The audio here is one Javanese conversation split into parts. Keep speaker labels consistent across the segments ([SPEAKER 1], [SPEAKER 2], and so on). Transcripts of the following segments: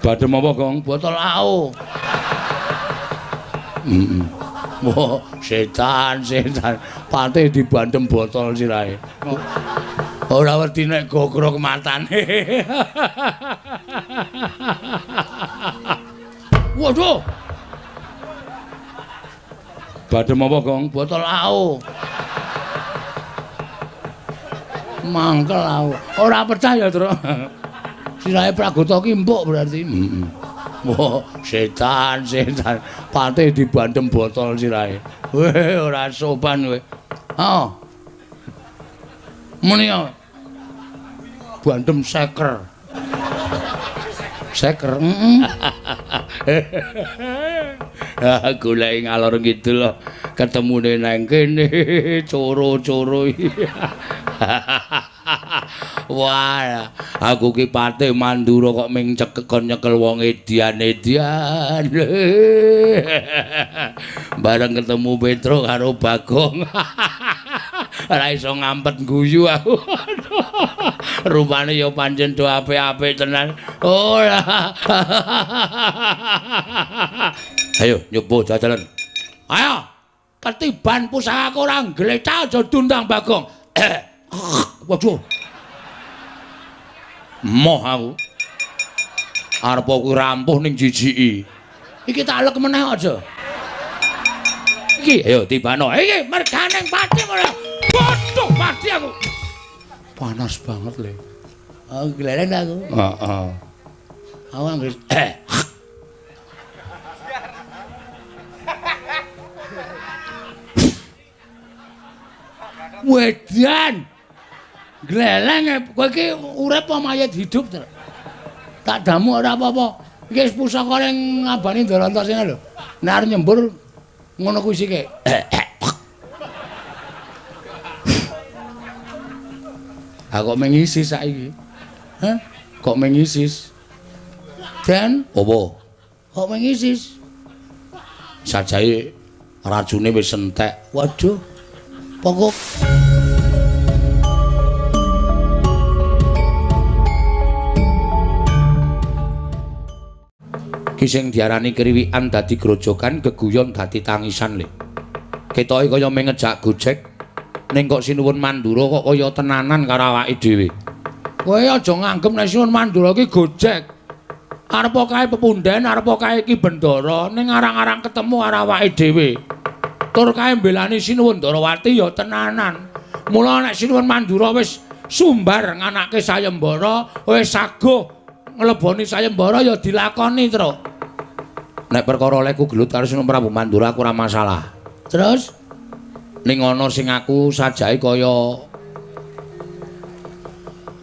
[SPEAKER 1] Badhem apa, Gong? Botol AO. Heeh. Wah, setan, setan. Patih dibandem botol sirahe. Ora wedi nek gogrok matane. Waduh. Badhem apa, Gong? Botol AO. Mangkel aku. Ora percaya, Truk. Sirahe Pragota ki empuk berarti. Heeh. Wah, setan, setan. Patih dibandem botol sirahe. Weh, ora sopan kowe. Heeh. Muni ya. Bandem seker. Seker. Heeh. Ah, goleki ngalor ngidul ketemune nang kene coro-coro. Wah, aku ki patih Mandura kok ming cekekon nyekel wong edian-edian. Bareng ketemu Petro karo Bagong. Ora iso ngampet guyu aku. Rupane ya pancen do apik-apik tenan. Ora. Ayo nyoba jajalan. Ayo. Ketiban pusakaku ora nglecak aja diundang Bagong. Waduh. Moh aku. Arep kuwi rampuh ning jijiki. Iki tak lek meneh aja. Iki ayo tibano. Iki merganing pati ora. Waduh, mati aku. Panas banget le. Oh, gleleng aku. Heeh. Aku anggere Wedan. Gleleng kowe iki urip apa mayit hidup, Tru? Tak damu ora apa-apa. Iki wis pusaka ning ngabani Ndarantasena lho. Nek arep nyembur ngono kuwi sike. Ha kok mengisi saiki? Hah? Kok mengisis? Den, apa? Kok mengisis? Sajae racune wis entek. Waduh. Pokok ki sing diarani kriwikan dadi grojogan, geguyon dadi tangisan le. Ketoke kaya mung ngejak gojek, ning kok Sinuwun Mandura kok kaya tenanan karo awake dhewe. Kowe aja nganggep nek Sinuwun Mandura ki gojek. Arep kae pepunden, arep kae Ki Bendara, ning arang-arang ketemu karo awake dhewe. Tur kae mbelani Sinuwun Ndarawati ya tenanan. Mula nek Sinuwun Mandura wis sumbar nganake sayembara, wis saguh ngleboni sayembara ya dilakoni, Truk. Nek perkara olehku gelut karo Sinuwun Prabu Mandura aku ora masalah. Terus ning ana sing aku sajae kaya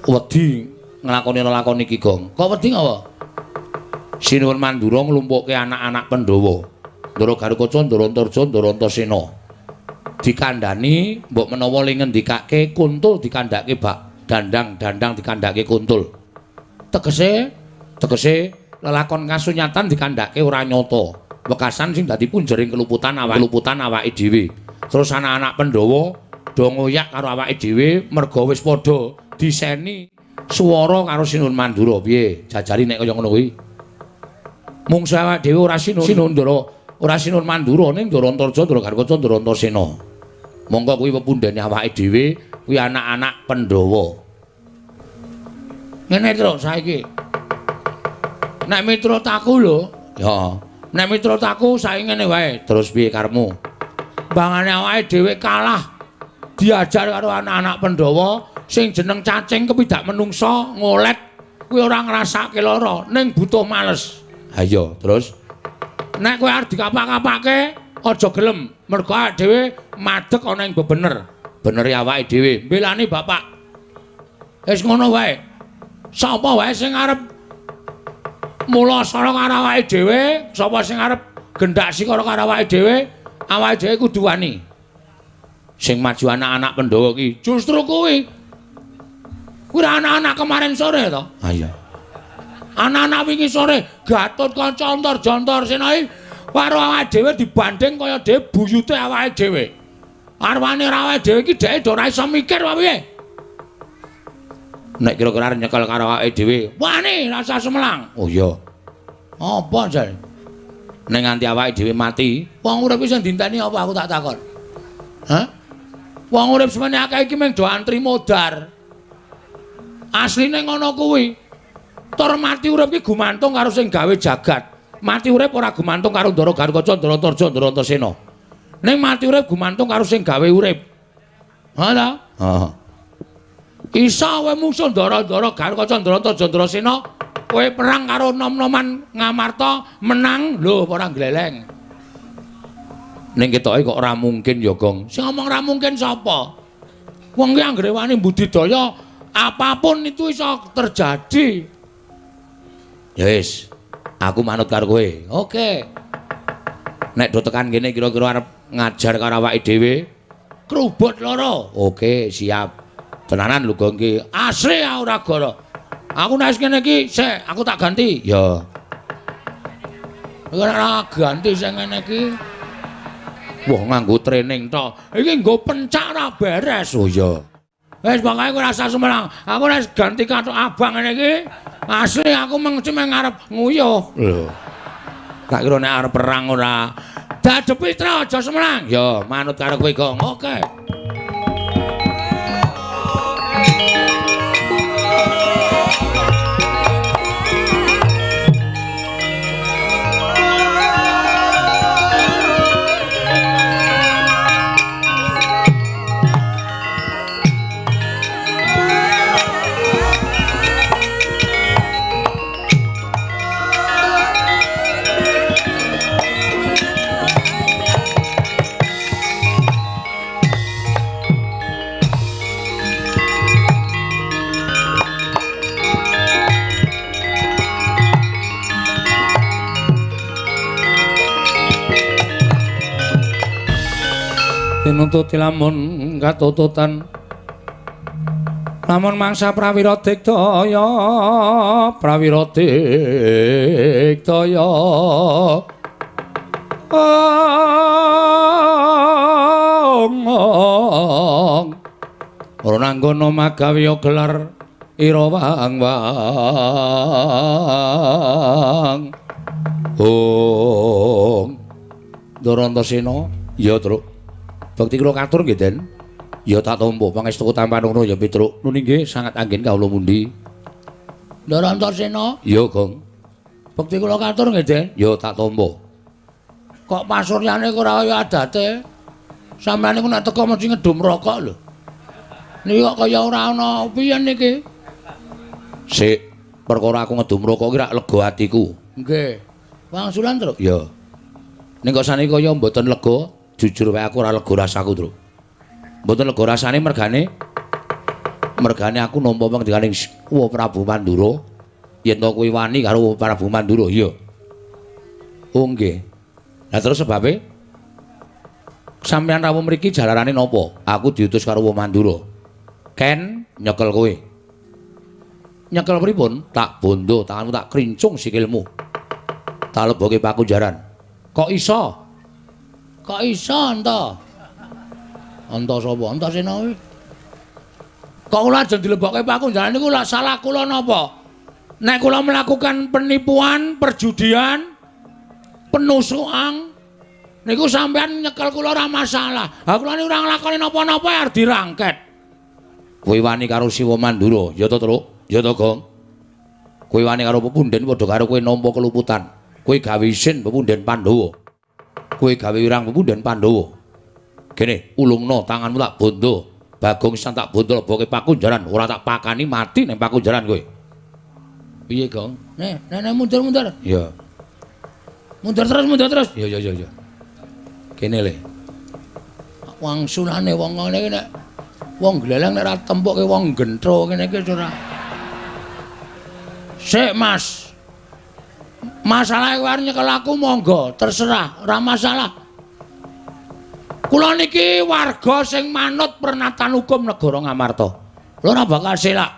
[SPEAKER 1] wedi nglakoni lelakon iki, Gong. Kok wedi ngapa? Sinuwun Mandura nglumpukke anak-anak Pandhawa. Ndara Garukaca, Ndara Antarja, Ndara Antasena. Dikandhani mbok menawa le ngendikake kuntul dikandhake bak dandang, dandang dikandhake kuntul. Tegese, tegese lelakon kasunyatan dikandhake ora nyata. Wekasan sing dadi punjering keluputan awake, keluputan awake dhewe. Terus anak-anak Pandhawa do ngoyak karo awake dhewe merga wis padha diseni swara karo Sinuwun Mandura. Piye? Jajari nek kaya ngono kuwi. Mungsu awake dhewe ora Sinuwun Ndara, ora Sinuwun Mandura ning Ndara Antarja, Ndara Garukaca, Ndara Antasena. Monggo kuwi pepundhene awake dhewe, kuwi anak-anak Pandhawa. Ngene Truk saiki. Nek miturut aku lho, ya. Nek miturut aku saiki ngene wae. Terus piye karepmu? Bangane awake dhewe kalah diajar karo anak-anak Pandhawa sing jeneng cacing kepidak menungsa ngolet kuwi ora ngrasake lara ning butuh males. Ha iya, terus nek kowe arep dikapak-kapake aja gelem, mergo awake dhewe madeg ana ing bebener. Benere awake dhewe mbelani bapak. Wis ngono wae. Sapa wae sing arep mula sara karo awake dhewe, sapa sing arep gendak sikara karo awake dhewe, awake dhewe kudu wani. Sing maju anak-anak Pandhawa ki justru kuwi. Kuwi anak-anak kemarin sore to? Ha iya. Anak-anak wingi sore Gatotkaca Antarja Antasena iki karo awake dhewe dibanding kaya dhewe buyute awake dhewe. Arwane ora awake dhewe iki dheke do ora iso mikir apa piye. Nek kira-kira arep nyekel karo awake dhewe, wani rasa sumelang. Oh iya. Apa jare? Ning nganti awake dhewe mati, wong urip iki sing dinteni apa aku tak takon. Hah? Wong urip semene akeh iki mung do antri modar. Asline ngono kuwi. Tur mati urip iki gumantung karo sing gawe jagat. Mati urip ora gumantung karo Ndara Garukaca, Ndara Antarja, Ndara Antasena. Ning mati urip gumantung karo sing gawe urip. Ha ta? Heeh. Isa kowe mungsuh Ndara-ndara Garukaca, Ndara Antarja, Ndara Sena, kowe perang karo nom-noman Ngamarta menang lho ora gleleng. Ning ketoke kok ora mungkin ya, Gong. Sing ngomong ora mungkin sapa? Wong ki anggere wani budidaya apapun itu iso terjadi. Ya wis, aku manut karo kowe. Oke. Nek do tekan kene kira-kira arep ngajar karo awake dhewe, krubut loro. Oke, siap. Tenanan lho Gong ki. Asli ora goro. Aku nek wis ngene iki, sik aku tak ganti. Ya. Ora ganti sing ngene iki. Wah, nganggo training tok. Iki nggo pencak ora beres. Oh iya. Wis pokoke kowe rasa sumelang. Aku nek ganti kathok abang ngene iki, asli aku mengci meng arep nguyuh. Lho. Tak kira nek arep perang ora. Dadepi tra aja sumelang. Ya, manut karo kowe, Gong. Oke. Tinututi lamun katututan lamun mangsa prawira digdaya prawira digdaya ong ora nanggono magawe gelar ira wang wang ong Ndara Antasena. Ya, Truk. Bekti kula katur nggih, Den. Ya tak tampa pangestuku tampan ngono ya, Petruk. Nuni nggih sangat anggen kawula mundi. Ndara Antasena. Ya, Gong. Bekti kula katur nggih, Den. Ya tak tampa. Kok pasuryane ora kaya adate? Sampeyan niku nek teko mesti ngedum rokok lho. Niki kok kaya ora ana piye niki? Sik, perkara aku ngedum rokok iki rak lega atiku. Nggih. Wangsulan, Truk. Ya. Ning kok saniki kaya mboten lega. Jujur wae aku ora lega rasaku, Truk. Mboten lega rasane mergane aku nampa pangdikaning Wa Prabu Mandura. Yen to kuwi wani karo Prabu Mandura, iya. Oh nggih. Lah terus sebabe sampeyan rawuh mriki jalarane napa? Aku diutus karo Wa Mandura. Ken nyekel kowe. Nyekel pripun? Tak bondo tanganmu, tak krincung sikilmu. Tak leboke pakunjaran. Kok iso? Kok iso enta? Enta sapa? Antasena kuwi. Kok kula ajeng dilebokke pakunjaran niku lak salah kula napa? Nek kula melakukan penipuan, perjudian, penusukan niku sampean nyekel kula ora masalah. Ha kula niku ora nglakoni napa-napa arep dirangket. Kowe wani karo Siwa Mandura, ya to, Truk? Ya to, Gong? Kowe wani karo pepunden padha karo kowe nampa keluputan. Kowe gawe isin pepunden Pandhawa. Kowe gawe wirang pepunden Pandhawa. Kene, ulungno tanganmu tak bondo. Bagong sisan tak bondo leboke pakunjaran, ora tak pakani mati ning pakunjaran kowe. Piye, Gong? Nih, nih mundur-mundur. Iya. Mundur terus, mundur terus. Iya, iya, iya. Kene le. Wangsulane wong ngene iki nek wong gleleng nek ora tempukke wong gentro ngene iki ora. Sik, Mas. Masalah kowe arep nyekel aku monggo, terserah, ora masalah. Kula niki warga sing manut pernatan hukum negara Ngamarta. Kula ora bakal selak.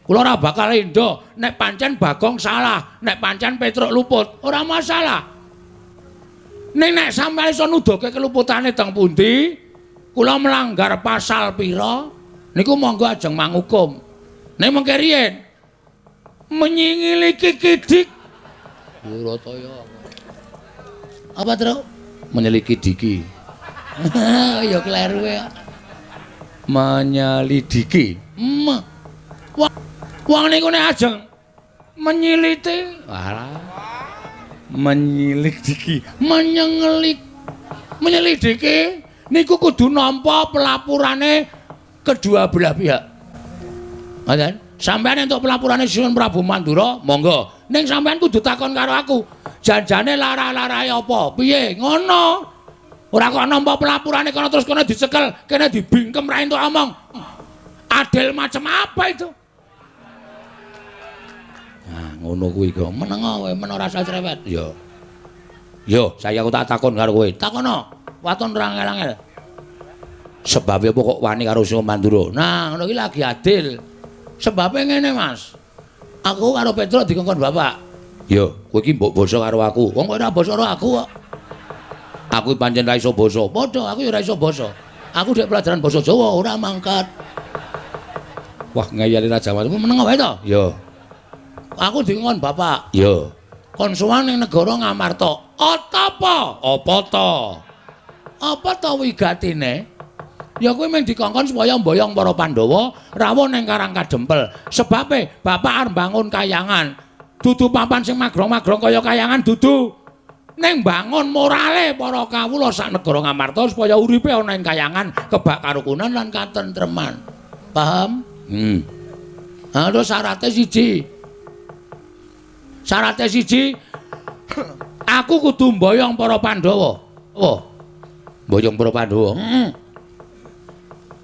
[SPEAKER 1] Kula ora bakal endo nek pancen Bagong salah, nek pancen Petruk luput, ora masalah. Ning nek sampeyan iso nuduhke keluputane teng pundi, kula melanggar pasal pira, niku monggo ajeng mangukum. Ning mengke riyen menyingili kikidik Durataya. Apa, Truk? Menyelidiki. Ya kleru ya. Menyelidiki. Wong niku nek ajeng menyiliti, alah. Menyelidiki, menyengelik. Menyelidiki niku kudu nampa pelapurane kedua belah pihak. Ngoten? Sampeyan entuk pelapurane Sinuwun Prabu Mandura, monggo. Ning sampeyan kudu takon karo aku. Janjane lara-larae apa? Piye? Ngono. Ora kok nampa pelapurane kono terus kono dicekel, kene dibingkem ra entuk omong. Adil macam apa itu? Nah, ngono kuwi kok. Meneng kowe, men ora usah cerewet. Ya. Yo, saya aku tak takon karo kowe. Takono. Waton ora angel-angel. Sebabe apa kok wani karo Sinuwun Mandura? Nah, ngono iki lagi adil. Sebabe ngene, Mas. Aku karo Petro dikongkon bapak. Yo, kowe iki mbok basa karo aku. Wong kowe ora basa karo aku kok. Aku pancen ra iso basa. Padha, aku ya ora iso basa. Aku dhek pelajaran basa Jawa ora mangkat. Wah, ngeyeli Raja Watu. Meneng wae to? Yo. Aku dikongkon bapak. Yo. Kon sowan ning negara Ngamarta. Apa? Apa to? Apa to wigatine? Ya kuwi mung dikongkon supaya mboyong para Pandhawa rawuh ning Karang Kadempel. Sebabe bapak arep mbangun kayangan. Dudu papan sing magrong-magrong kaya kayangan dudu. Ning mbangun morale para kawula sak negara Ngamarta supaya uripe ana ing kayangan kebak karukunan lan katentreman. Paham? Ha terus syarate siji. Syarate siji aku kudu mboyong para Pandhawa. Oh. Mboyong para Pandhawa. Heeh.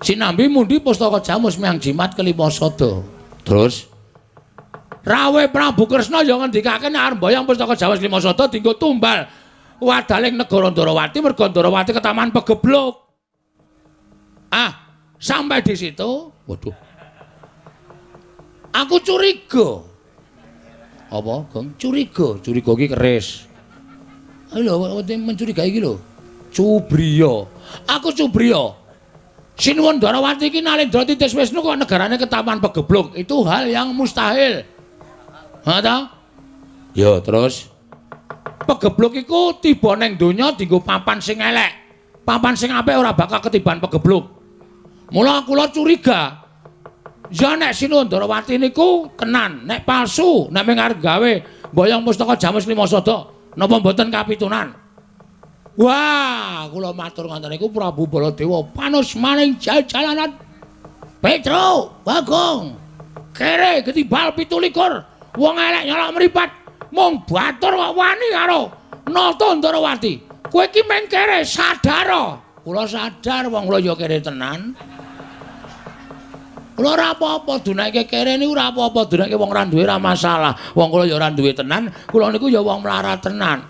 [SPEAKER 1] Sinambi mundi pustaka jamus miang jimat kelima sada. Terus Rawe Prabu Kresna ya ngendikake nek arep mboyong pustaka jamus lima sada dienggo tumbal wadaling negara Ndarawati merga Ndarawati ketaman pegebluk. Ah, sampai di situ, waduh. Aku curiga. Apa, Gong? Curiga, curiga iki keris. Lho, mencurigai iki lho. Cubriya. Aku cubriya. Sinuwun Ndarawati iki Nalendra Titis Wisnu kok negarane ketaman pegebluk. Itu hal yang mustahil. Ha ta? Ya, terus pegebluk iku tiba ning donya dienggo papan sing elek. Papan sing apik ora bakal ketiban pegebluk. Mula kula curiga. Ya nek Sinuwun Ndarawati niku tenan, nek palsu, nek mung arep gawe mboyong pustaka jamus lima sada, napa mboten kapitunan? Wah, kula matur ngoten niku Prabu Baladewa panus maning jajalanan. Petro, Bagong. Kere ketibal 27. Wong elek nyolok mripat. Mung batur kok wani karo Nata Ndarawati. Kowe iki mung kere sadar. Kula sadar wong kula ya kere tenan. Kula ora apa-apa dunake kere niku ora apa-apa, dunake wong ora duwe ora masalah. Wong kula ya ora duwe tenan, kula niku ya wong melarat tenan.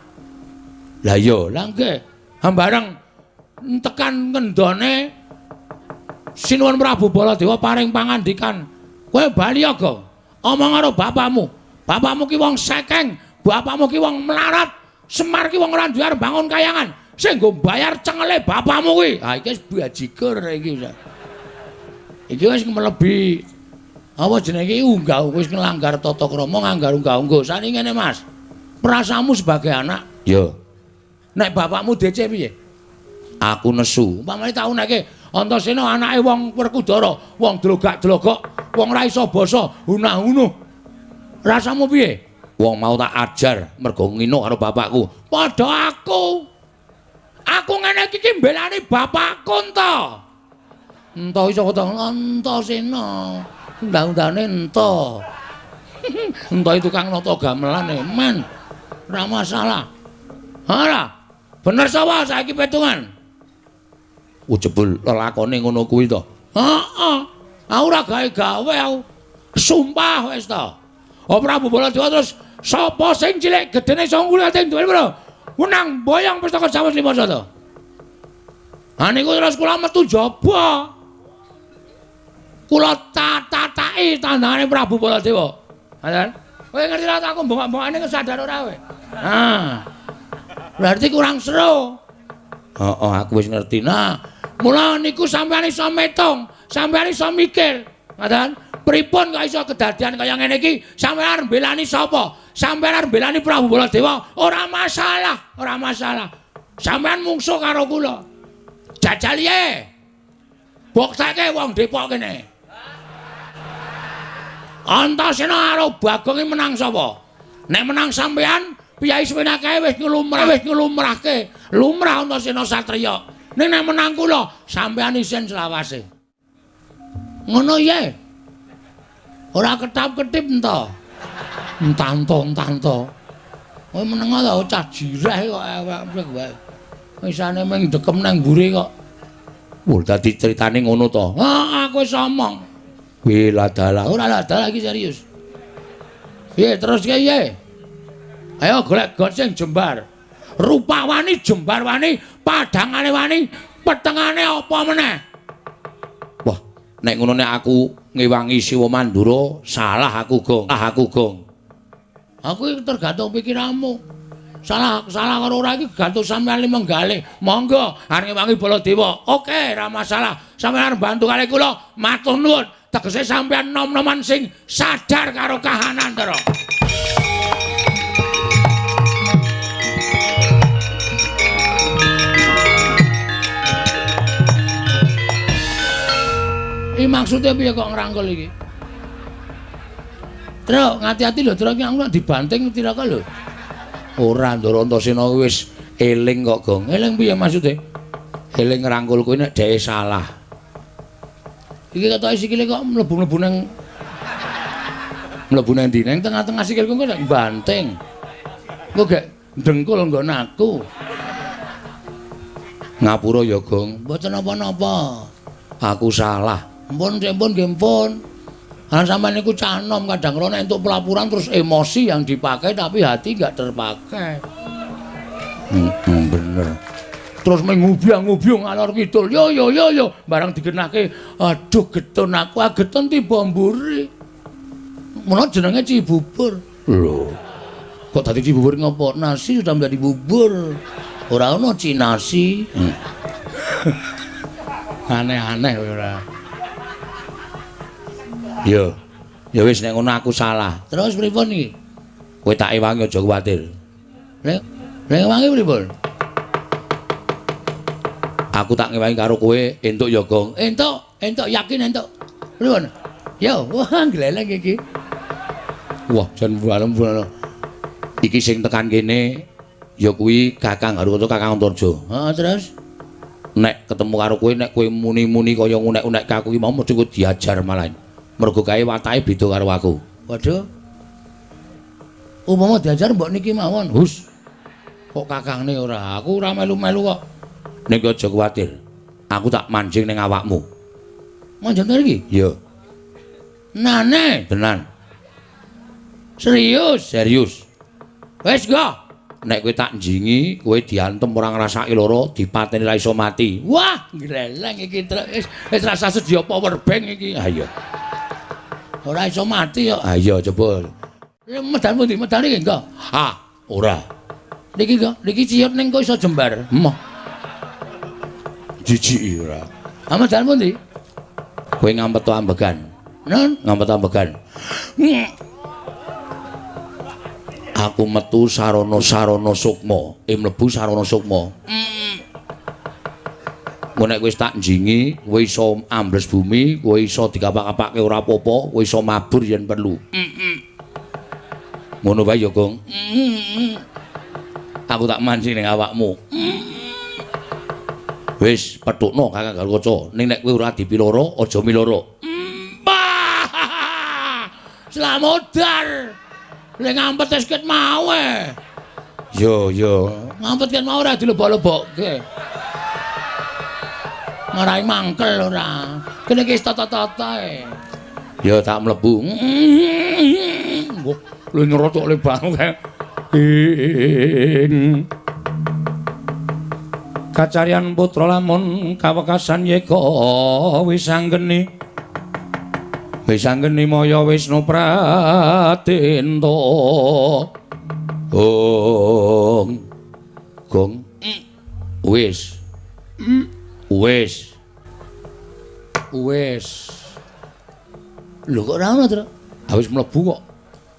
[SPEAKER 1] Lah iya, lah nggih. Hambareng tekan ngendone Sinuwun Prabu Baladewa paring pangandikan, "Kowe bali ya, Gong. Omong karo bapakmu. Bapakmu ki wong sekeng, bapakmu ki wong melarat, Semar ki wong ora duwe arep bangun kayangan. Sing nggo bayar cengele bapakmu kuwi." Ha iki wis bajigur iki. Iki wis mlebi apa jenenge iki unggah wis nglanggar tata krama, nganggar unggah-ungguh. Saniki ngene, Mas. Perasaanmu sebagai anak, ya. Nek bapakmu DC piye? Aku nesu. Umpamane tau neke Antasena anake wong Werkudara, wong dlogak-dlogok, wong ora iso basa, hunah-hunuh. Rasamu piye? Wong mau tak ajar mergo ngino karo bapakku. Padha aku. Aku ngene iki ki mbelani bapakku ento. Ento iso kok Antasena. Undang-undane ento. Ento tukang nata gamelan e, men. Ora masalah. Ora. Bener sapa saiki petungan? Jebul lelakone ngono kuwi to. Heeh. Aku ora gawe-gawe aku. Sumpah wis to. Oh Prabu Baladewa terus sapa sing cilik gedene iso ngulate duwe lho. Menang boyong pustaka Jawa lima sada. Ha niku terus kula metu jaba. Kula tatataki tandangane Prabu Baladewa. Ngoten. Kowe ngerti ra aku bongok-bongokane sadar ora kowe? Ha. Berarti kurang seru. Heeh, aku wis ngerti. Nah, mula niku sampeyan iso metung, sampeyan iso mikir. Ngoten. Pripun kok iso kedadian kaya ngene iki? Sampeyan arep mbelani sapa? Sampeyan arep mbelani Prabu Baladewa, ora masalah, ora masalah. Sampeyan mungsuh karo kula. Jajal ye. Bokteke wong Depok kene. Antasena karo Bagong iki menang sapa? Nek menang sampeyan, piyai semene kae wis nglumrah, wis nglumrahke. Lumrah Antasena satriya. Ning nek menang kula, sampeyan isin selawase. Ngono ye. Ora ketap-ketip ento. Entanto-entanto. Kowe meneng ta cah jireh kok awake wae. Isane mung dekem nang mburi kok. Wah, dadi critane ngono to. Ha, aku wis omong. Kuwi ladalah. Ora ladalah iki serius. Piye terus piye? Ayo golek got sing jembar. Rupa wani, jembar wani, padhangane wani, petengane apa meneh? Wah, nek ngono nek aku ngewangi Siwa Mandura, salah aku, Gong. Ah, aku, Gong. Aku iki tergantung pikiranmu. Salah salah karo ora iki gantung sampeyan limenggalih. Monggo arep ngewangi Baladewa. Oke, ora masalah. Sampeyan arep bantu kali kula, matur nuwun. Tegese sampeyan nom-noman sing sadar karo kahanan, Ndara. Iki maksude piye kok ngrangkul iki? Truk, ngati-ati lho, Truk, iki aku nek dibanting tiraka lho. Ora, Ndara Antasena wis eling kok, Gong. Eling piye maksude? Eling ngrangkul kuwi nek dheke salah. Iki ketoke sikile kok mlebu-mlebu nang mlebu nang ndi? Nang tengah-tengah sikilku kok nek banting. Engko gek dengkul nggon aku. Ngapura ya, Gong. Mboten napa-napa. Aku salah. Ampun, ampun, nggih ampun. Lah sampean niku cah nom kadang kala nek entuk pelaporan terus emosi yang dipakai tapi hati enggak terpakai. Bener. Terus mengubyang-ngubyung ngalor kidul. Yo yo yo yo, barang digenahke, aduh getun aku, ah getun tiba mburi. Mula jenenge Cibubur. Lho. Kok dadi Cibubur ngopo? Nasi sudah menjadi bubur. Ora ono cinasi. Aneh-aneh ora. Yo. Ya wis nek ngono aku salah. Terus pripun iki? Kowe tak ewangi aja kuwatir. Nek ewangi pripun? Aku tak ngewangi karo kowe entuk ya, Gong. Entuk, entuk yakin entuk. Pripun? Yo, wah gleleng iki. Wah, jan bareng-bareng. Iki sing tekan kene ya kuwi Kakang Harukaca, Kakang Antarja. Heeh, terus nek ketemu karo kowe, nek kowe muni-muni kaya ngunek-unek aku iki mau mesti kowe diajar malah. Mergo kae watake beda karo aku. Waduh. Umpama diajar mbok niki mawon. Hus. Kok kakangne ora? Aku ora melu-melu kok. Nek aja kuwatir. Aku tak manjing ning awakmu. Manjing iki? Iya. Nane, tenan. Serius, serius. Wis go. Nek kowe tak njingi, kowe diantem ora ngrasake lara, dipateni ra iso mati. Wah, gleleng iki wis wis rasa sedia power bank iki. Ha iya. Ora iso mati kok. Ha iya coba. Medal pundi? Medal iki engko. Ha, ora. Niki kok, niki ciut ning kok iso jembar. Emoh. Jijiki ora. Ha medal pundi? Kowe ngampet ambegan. Nun, ngampet ambegan. Aku metu sarana-sarana sukma, mlebu sarana sukma. Engko nek wis tak njingi, kowe iso ambles bumi, kowe iso dikapak-kapake ora apa-apa, kowe iso mabur yen perlu. Ngono wae ya, Gong. Aku tak mancing ning awakmu. Wis, petukno Kakang Garukaca. Ning nek kowe ora dipiloro, aja miloro. Slamodar. Lek ngampet wis ket mau e. Yo yo, ngampet ket mau ora dilebok-lebokke. Marai mangkel ora. Kene iki wis tata-tata e. Ya tak mlebu. Wah, lu nyerotok le banget. Ing kacaryan putra lamun kawekasan yeka wis anggeni. Wis anggeni maya Wisnu Pratenta. Gong. Gong. Wis. Wis. Wis. Lho kok ora ono, Tru? Ha wis mlebu kok.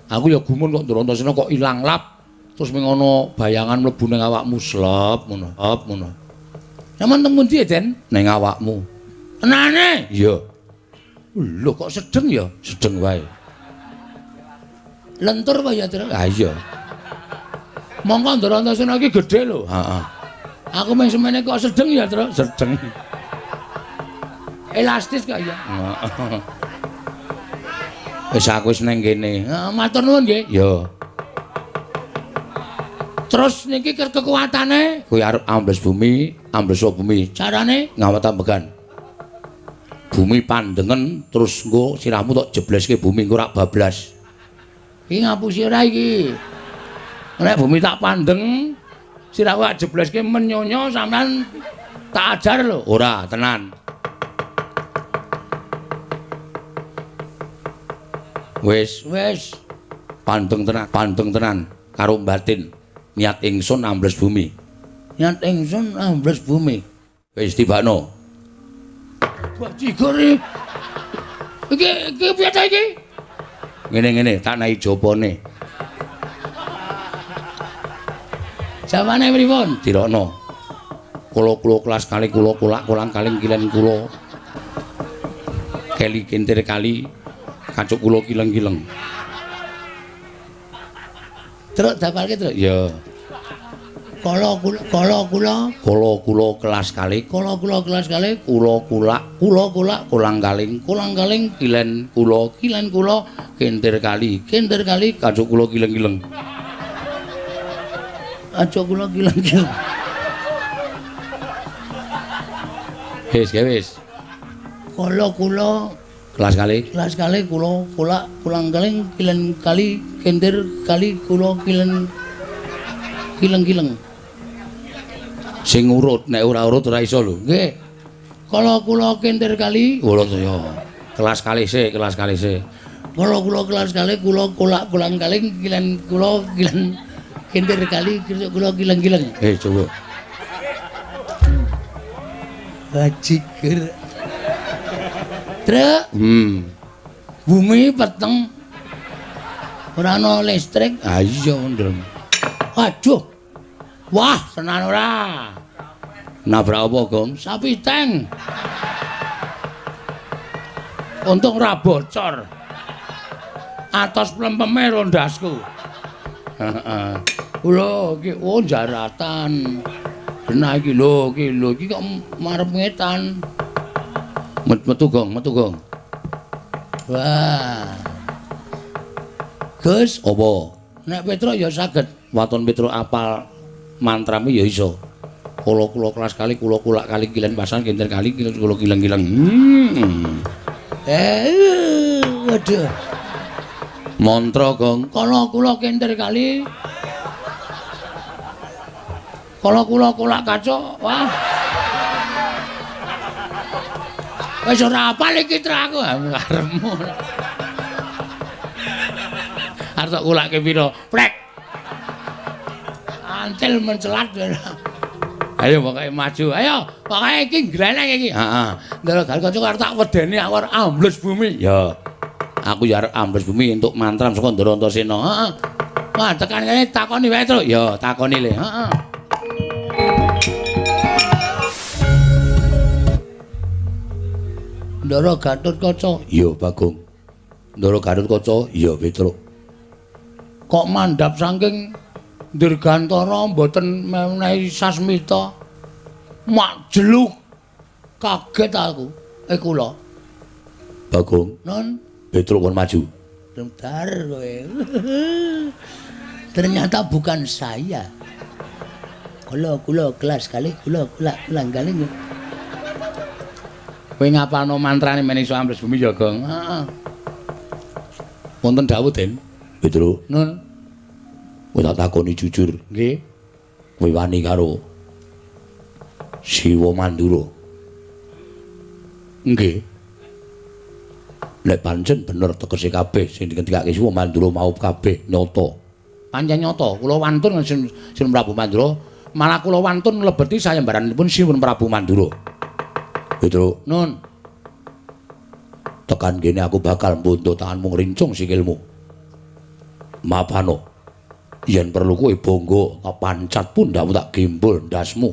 [SPEAKER 1] Aku ya gumun kok Ndara Antasena kok ilang lap. Terus ming ana bayangan mlebu ning awakmu slep ngono. Hop ngono. Sampeyan teng pundi, Den? Ning awakmu. Tenane? Iya. Lho kok sedeng ya? Sedeng wae. Lentur wae ya, Tru? Ha iya. Mongko Ndara Antasena iki gedhe lho. Heeh. Aku mung semene kok sedeng ya, Tru? Sedeng. Elastis kok ya. Heeh. Wis aku wis ning kene. Heeh, matur nuwun nggih. Ya. Terus niki kekuatane kuwi arep ambles bumi, ambles bumi. Carane ngawat ambegan. Bumi pandengen terus engko sirahmu tok jebleske bumi engko rak bablas. Iki ngapusi ora iki? Nek bumi tak pandeng, sirahku tak jebleske menyonyo sampean tak ajar lho. Ora, tenan. Wis, wis. Pandeng tenan karo batin. Niat ingsun ambles bumi. Niat ingsun ambles bumi. Wis tibakno. Bajigur iki. Iki iki piye ta iki? Ngene-ngene tak nahi jopone. Jawane pripun? Dirokno. Kula-kula kelas kali kula kulak kolang kaling kilen kula. Keli kintir kali kacuk kula kileng-kileng. Truk dapalke, Truk. Ya. Kala kula kala kula kala kula kelas kali kala kula kelas kali kula kulak kula kulak kolang kaling kolang kaling kilen kula kilen kula kintir kali kacuk kula kileng-kileng. Kacuk kula kileng-kileng. Wis, wis. Kala kula kelas kali kula kulak kolang kaling kilen kali kintir kali kula kilen kileng-kileng. Sing urut nek ora urut ora iso lho. Nggih. Kala kula kintir kali kula ya. Kelas kali sik, kelas kali sik. Kala kula kelas kali kula kulak kolang kaling kilen kula kilen kintir kali kula kileng-kileng. Coba. Bajigur. Truk. Bumi peteng. Ora ana listrik. Ha iya ndrem. Waduh. Wah, tenan ora. Nabrak apa, Gong? Sapi tank. Untung ora bocor. Atos plempeme rondasku. Heeh. Lho iki oh jaratan. Genah iki lho, iki lho iki kok marep ngetan. Metu Gong, metu Gong. Wah. Gus, apa? Nek Petruk ya saged. Waton Petruk apal mantrame ya iso. Kula-kula kelas kali kula kulak kali kilen pasan kintir kali kilen kula kileng-kileng. Waduh. Mantra Gong. Kala kula kintir kali. Kala kula kulak kacuk. Wah. Wis ora apal iki tra aku karepmu. Arep tok kulake pira? Prek. Antil mencelat. Ayo pokoke maju. Ayo, pokoke iki gleneng iki. Heeh. Ndara Garukaca arep tak wedeni aku arep ambles bumi. Ya. Aku ya arep ambles bumi entuk mantram saka Ndara Antasena. Heeh. Wah, tekan kene takoni wae, Truk. Ya, takoni le. Heeh. Ndara Gatotkaca. Iya, Bagong. Ndara Gatotkaca, iya, Petruk. Kok mandhap saking Dirgantara mboten menehi sasmita. Mak jeluk. Kaget aku. Kula. Bagong. Non, Petruk kon maju. Bentar kowe. Ternyata bukan saya. Kula kula kelas kali kula kulak ulang kali. Kowe ngapalno mantrane men iso ambles bumi ya, Gong? Heeh. Wonten dawuh, Den. Petruk. Nun. Kowe tak takoni jujur. Nggih. Kowe wani karo Siwa Mandura? Nggih. Nek pancen bener tegese kabeh sing dingendikake Siwa Mandura mau kabeh nyata. Pancen nyata, kula wantun Sinuwun Prabu Mandura, malah kula wantun mlebeti sayembaranipun Sinuwun Prabu Mandura. Petruk. Nun. Tekan kene aku bakal mbuntu tanganmu ngrincung sikilmu. Mapano. Yen perlu kowe bangga tak pancat pundhakmu tak gembol ndasmu.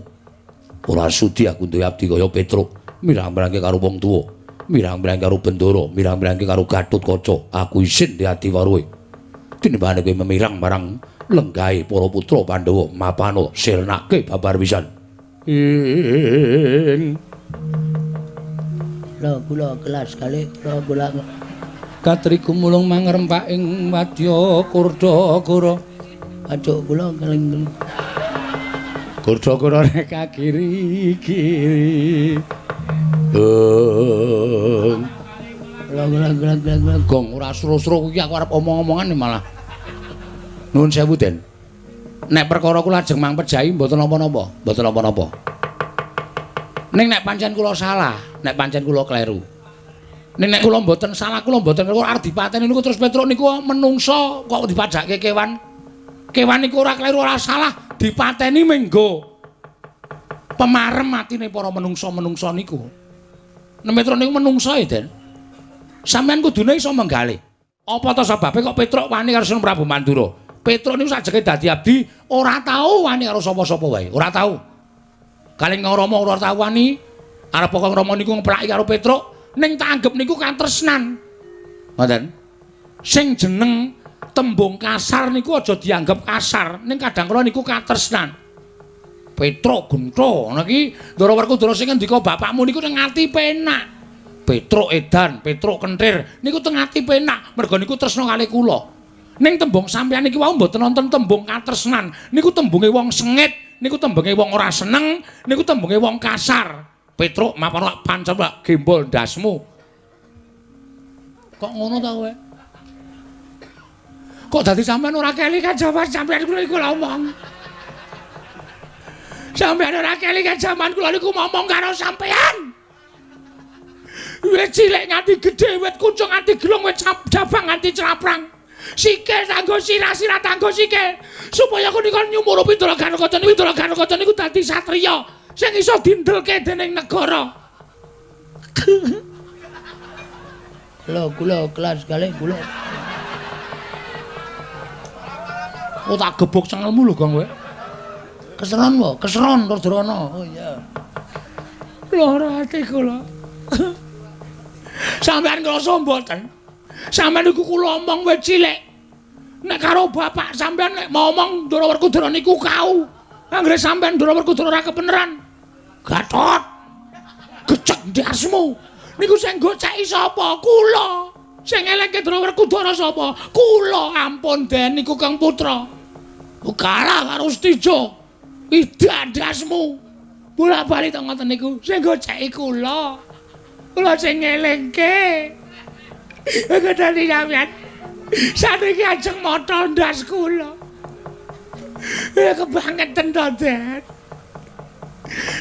[SPEAKER 1] Ora sudi aku duwe abdi kaya Petruk, mirang-mirangke karo wong tuwa, mirang-mirangke karo Bendara, mirang-mirangke karo Gatotkaca. Aku isin di ati waruhe. Tinimbangane kowe memirang marang lenggahe para putra Pandhawa, mapano sirnake babar pisan. Ing
[SPEAKER 2] Lho kula kelas kalih kula kula
[SPEAKER 1] Katri gumulung mangrempak ing wadya Kurdagara.
[SPEAKER 2] Ajuk kula keling-keling.
[SPEAKER 1] Kurdagara rek kiri-kiri.
[SPEAKER 2] Kula kula kula kula.
[SPEAKER 1] Gong ora sro-sro kuwi aku arep omong-omongan malah. Nuwun sewu, Den. Nek perkara kula ajeng mangpejahi mboten napa-napa, mboten napa-napa. Ning nek pancen kula salah, nek pancen kula kleru. Ning nek kula mboten salah, kula mboten kleru arep dipateni niku terus Petruk niku menungsa kok dipajake kewan. Kewan niku ora kleru ora salah, dipateni menggo pemarem atine para menungsa-menungsa niku. Nek Petruk niku menungsa e, Den. Sampeyan kudune iso menggalih. Apa ta sebabe kok Petruk wani karo Sunan Prabu Mandura? Petruk niku sajeke dadi abdi ora tau wani karo sapa-sapa wae, ora tau. Kalih Rama ora tau wani, arep kok Rama niku ngeplaki karo Petruk, ning tak anggep niku katresnan. Ngoten. Sing jeneng tembung kasar niku aja dianggep kasar, ning kadang kala niku katresnan. Petruk gentho ngono iki Ndara Werkudara sing ngendika bapakmu niku teng ati penak. Petruk edan, Petruk kentir niku teng ati penak, merga niku tresna kalih kula. Ning tembung sampeyan iki wau mboten wonten tembung katresnan, niku tembunge wong sengit, niku tembunge wong ora seneng, niku tembunge wong kasar. Petruk mapan pancen gembol ndasmu. Kok ngono ta kowe? Kok dadi sampeyan ora kelingan jaman sampeyan kula iku ngomong. Sampeyan ora kelingan jaman kula niku ngomong karo sampeyan. Wit cilik nganti gedhe, wit kuncung nganti gelung, wit jabang nganti craprang. Sikil tanggo sirah, sirah tanggo sikil. Supaya aku niku nyumurupi Ndara Gatotkaca niku, Ndara Gatotkaca niku dadi satriya sing iso dindelke dening negara.
[SPEAKER 2] Lho kula kelas kalih kula.
[SPEAKER 1] Oh tak gebuk cengelmu lho, Gong kowe.
[SPEAKER 2] Keseron wae, keseron Kurdurana. Oh iya.
[SPEAKER 1] Lara ati kula. Sampeyan ngrasa mboten? Sampeyan niku kula omong wit cilik. Nek karo bapak sampeyan nek ngomong Ndara Werkudara niku kau. Anggere sampeyan Ndara Werkudara ora kebeneran. Gatot. Gecek ndasmu. Niku sing goceki sapa? Kula. Sing eleke Ndara Werkudara sapa? Kula. Ampun Den niku Kang Putra. Kalah karo Setija. Idak ndasmu. Bola-bali to ngoten niku sing goceki kula. Kula sing ngelingke. Dadi sampeyan saniki ajeng motol ndas kula. Kebangeten to, Den.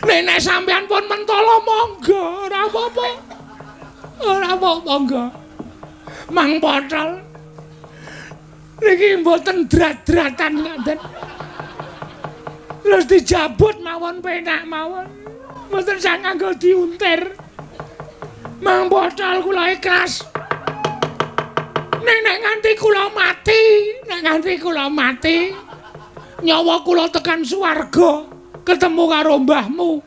[SPEAKER 1] Nek sampeyan pun mentolo monggo, ora apa-apa. Ora apa-apa monggo. Mang potol. Niki mboten drat-dratan ngoten. Terus dijabut mawon penak mawon. Mboten sang nganggo diuntir. Mang potol kula ikhlas. Nek nganti kula mati, nek nganti kula mati, nyawa kula tekan swarga, ketemu karo mbahmu.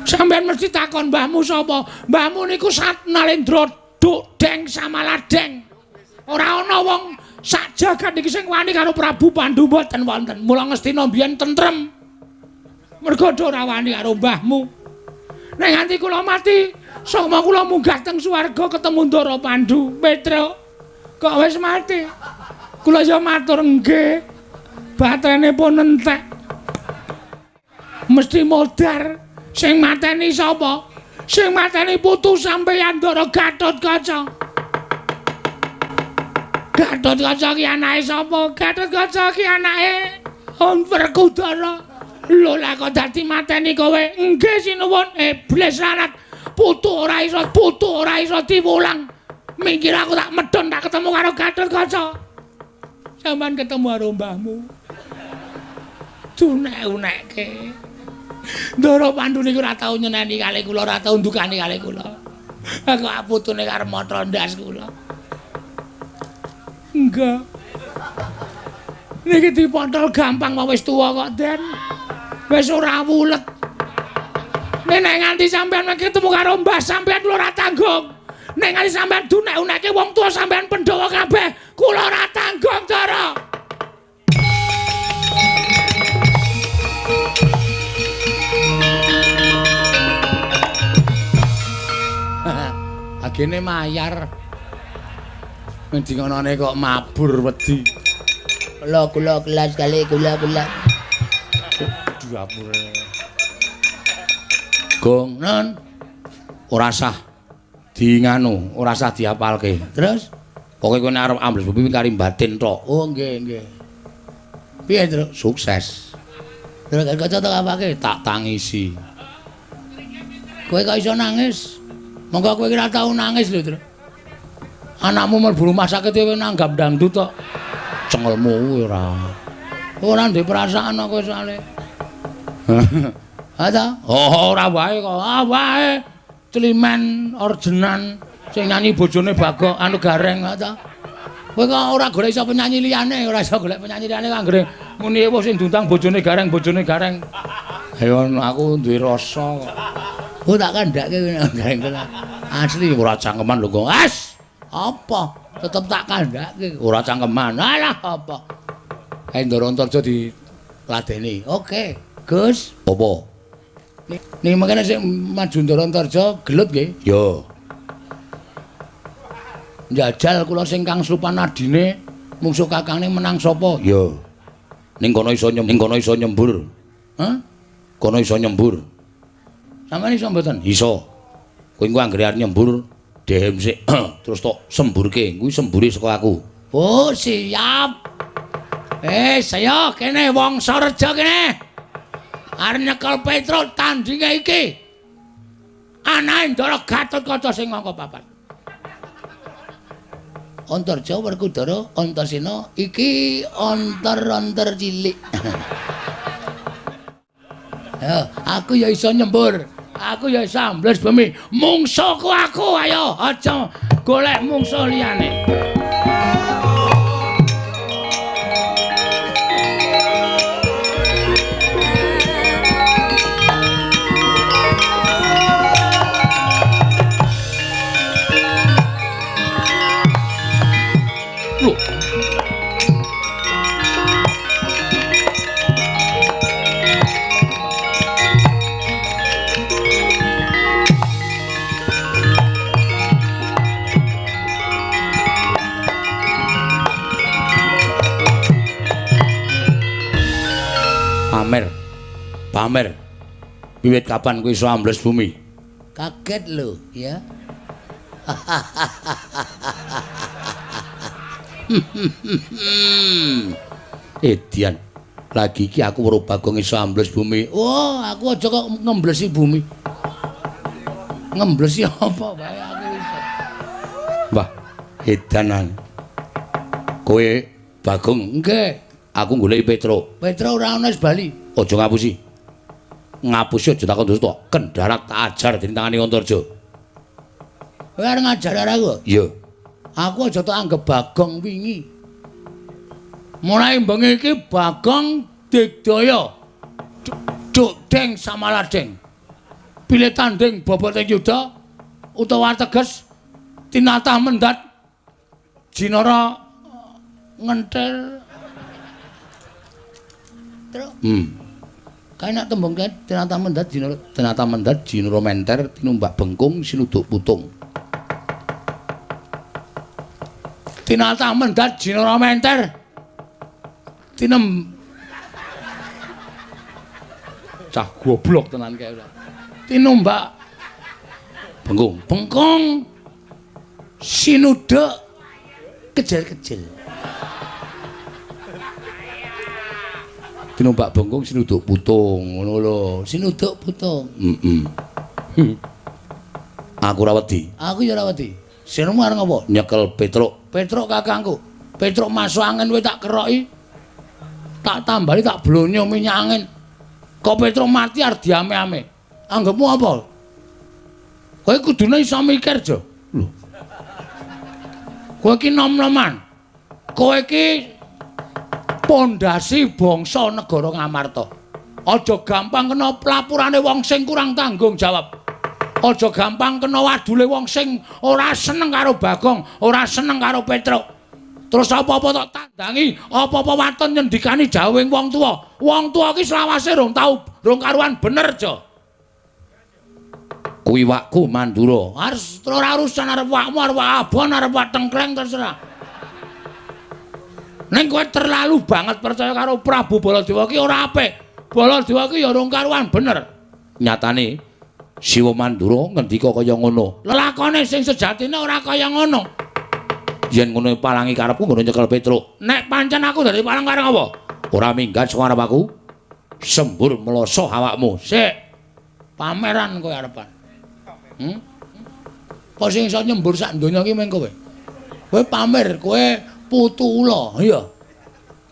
[SPEAKER 1] Sampeyan mesti takon mbahmu sapa? Mbahmu niku Sat Nalendra Duk Deng Samaladeng. Ora ana wong sak jagat iki sing wani karo Prabu Pandu mboten wonten. Mula Ngastina mbiyen tentrem. Mergo ora wani karo mbahmu. Nek nganti kula mati, sukma kula munggah teng swarga ketemu Ndara Pandu. Petruk, kok wis mati? Kula ya matur nggih. Baterene pun entek. Mesti modar. Sing mateni sapa? Sing mateni putu sampeyan Ndara Gatotkaca. Gatotkaca ki anake sapa? Gatotkaca ki anake Werkudara. Lho lah kok dadi mateni kowe? Nggih sinuwun. Iblis larat. Putu ora iso, putu ora iso diwulang. Minggir aku tak medhon tak ketemu karo Gatotkaca. Sampeyan ketemu karo mbahmu. Dunek-unekke. Ndara Pandu niku ora tau nyeneni kalih kula, ora tau ndukani kalih kula. Aku putune karo motol ndas kula. Enggak. Niki dipotol gampang wae wis tuwa kok, Den. Wis ora wulet. Nek nganti sampean ketemu karo mbah sampean kula ora tanggung. Nek nganti sampean dunek-uneke wong tuwa sampean Pandhawa kabeh, kula ora tanggung, Ndara. Agene mayar. Ngendi ngonone kok mabur wedi.
[SPEAKER 2] Kula kula kelas kali kula kula.
[SPEAKER 1] Diapure. Gong non ora sah di nganu, ora sah diapalke.
[SPEAKER 2] Terus
[SPEAKER 1] pokoke kowe nek arep ambles bumi kari batin tok.
[SPEAKER 2] Oh nggih nggih. Piye, Truk?
[SPEAKER 1] Sukses.
[SPEAKER 2] Terus kaca tok apake?
[SPEAKER 1] Tak tangisi.
[SPEAKER 2] Kowe kok iso nangis?
[SPEAKER 1] Monggo kowe ora tau nangis lho, Truk. Anakmu mlebu rumah sakit kowe nanggap dangdut tok. Cengelmu kuwi ora.
[SPEAKER 2] Ora ndek perasaan kowe soalé.
[SPEAKER 1] Ha ta? Oh, ora wae kok. Ah wae. Climen orjenan sing nyanyi bojone Bagok anu Gareng ha ta. Kowe kok ora golek iso penyanyi liyane, ora iso golek penyanyi liyane kok anggere muni ewuh sing diundang bojone Gareng, bojone Gareng. Ayo aku duwe rasa kok.
[SPEAKER 2] Oh tak kandhake Gareng tenan.
[SPEAKER 1] Asli ora cangkeman lho kok. As!
[SPEAKER 2] Apa?
[SPEAKER 1] Tetep tak kandhake ora cangkeman. Alah apa? Kae Ndara Antarja diladeni.
[SPEAKER 2] Oke, Gus.
[SPEAKER 1] Apa?
[SPEAKER 2] Ning mengkene sing maju Ndara Antarja gelut nggih?
[SPEAKER 1] Ya. Njajal kula sing kang slupan adine mungsuh kakangne menang sapa? Ya. Ning kono iso nyembur, ning kono iso nyembur.
[SPEAKER 2] Hah?
[SPEAKER 1] Kono iso nyembur.
[SPEAKER 2] Sampeyan iso mboten?
[SPEAKER 1] Iso. Kowe engko anggere arep nyembur dehem sik terus tok semburke. Kuwi sembure saka aku.
[SPEAKER 2] Oh, siap.
[SPEAKER 1] Saya kene Wangsareja kene. Arep nyekel Petruk tandinge iki. Anake Ndara Gatotkaca sing angka 4.
[SPEAKER 2] Antarja Werkudara Antasena iki antar-antar cilik.
[SPEAKER 1] Ya, aku ya iso nyembur. Aku ya iso ambles bumi. Mungsuhku aku, ayo aja golek mungsuh liyane. Lho. Pamer. Pamer. Wiwit kapan kowe iso ambles bumi?
[SPEAKER 2] Kaget lho, ya.
[SPEAKER 1] Edian. Lagi iki aku weruh Bagong iso ambles bumi.
[SPEAKER 2] Oh, aku aja kok ngemblesi bumi. Ngemblesi apa wae aku iso.
[SPEAKER 1] Wah, edanan. Kowe Bagong,
[SPEAKER 2] nggih.
[SPEAKER 1] Aku goleki Petruk.
[SPEAKER 2] Petruk ora ono wis bali.
[SPEAKER 1] Aja ngapusi. Ngapusi aja takon dosa tok. Kendharat tak ajar dening tangane Antarja.
[SPEAKER 2] Kowe arep ngajar aku?
[SPEAKER 1] Iya.
[SPEAKER 2] Aku aja tok anggep Bagong wingi. Mulai bengi iki Bagong digdaya. Duk deng samaladeng. Pilih tanding boboting yuda utawa teges tinatah mendat jinara ngenthel. Truk. Kae nek tembung kae tinatah mendat jinara,
[SPEAKER 1] tinatah mendat jinara menter tinumbak bengkung sinuduk putung.
[SPEAKER 2] Tinatah mendat jinara menter. Tinem
[SPEAKER 1] cah goblok tenan kae ora.
[SPEAKER 2] Tinumbak
[SPEAKER 1] bengkung,
[SPEAKER 2] bengkung sinuduk kejel-kejel.
[SPEAKER 1] Tinumbak bengkung sinuduk putung ngono lho.
[SPEAKER 2] Sinuduk putung.
[SPEAKER 1] Heeh. Aku ora wedi.
[SPEAKER 2] Aku ya ora wedi. Sirmu arep ngopo?
[SPEAKER 1] Nyekel Petruk.
[SPEAKER 2] Petruk kakangku. Petruk masuk angin kowe tak keroki. Tak tambali tak blonyo minyak angin. Kok Petruk mati arep diame-ame. Anggepmu apa? Kowe kudune iso mikir, Jo.
[SPEAKER 1] Lho.
[SPEAKER 2] Kowe iki nom-noman. Kowe iki Pondasi bangsa negara Ngamarta. Aja gampang kena pelapurane wong sing kurang tanggung jawab. Aja gampang kena wadule wong sing ora seneng karo Bagong, ora seneng karo Petruk. Terus apa-apa tok tandangi, apa-apa waton nyendikani jawing wong tuwa. Wong tuwa ki selawase rong tau, rong karuan bener, Jo.
[SPEAKER 1] Kuwi wakku Mandura.
[SPEAKER 2] Harus ora urusan arep wakmu, arep wak abon, arep wak tengkleng terserah. Ning kowe terlalu banget percaya karo Prabu Baladewa ki ora apik. Baladewa ki ya rong karuan bener.
[SPEAKER 1] Nyatane Siwa Mandura ngendika kaya ngono.
[SPEAKER 2] Lelakone sing sejatine ora kaya ngono.
[SPEAKER 1] Yen ngono palangi karepku ngono nyekel Petruk.
[SPEAKER 2] Nek pancen aku dadi palang karep apa?
[SPEAKER 1] Ora minggat saka arep aku. Sembur mloso awakmu.
[SPEAKER 2] Sik. Pameran kowe arepan. Kok sing iso nyembur sak donya iki mung kowe. Kowe pamer, kowe putu ula, iya.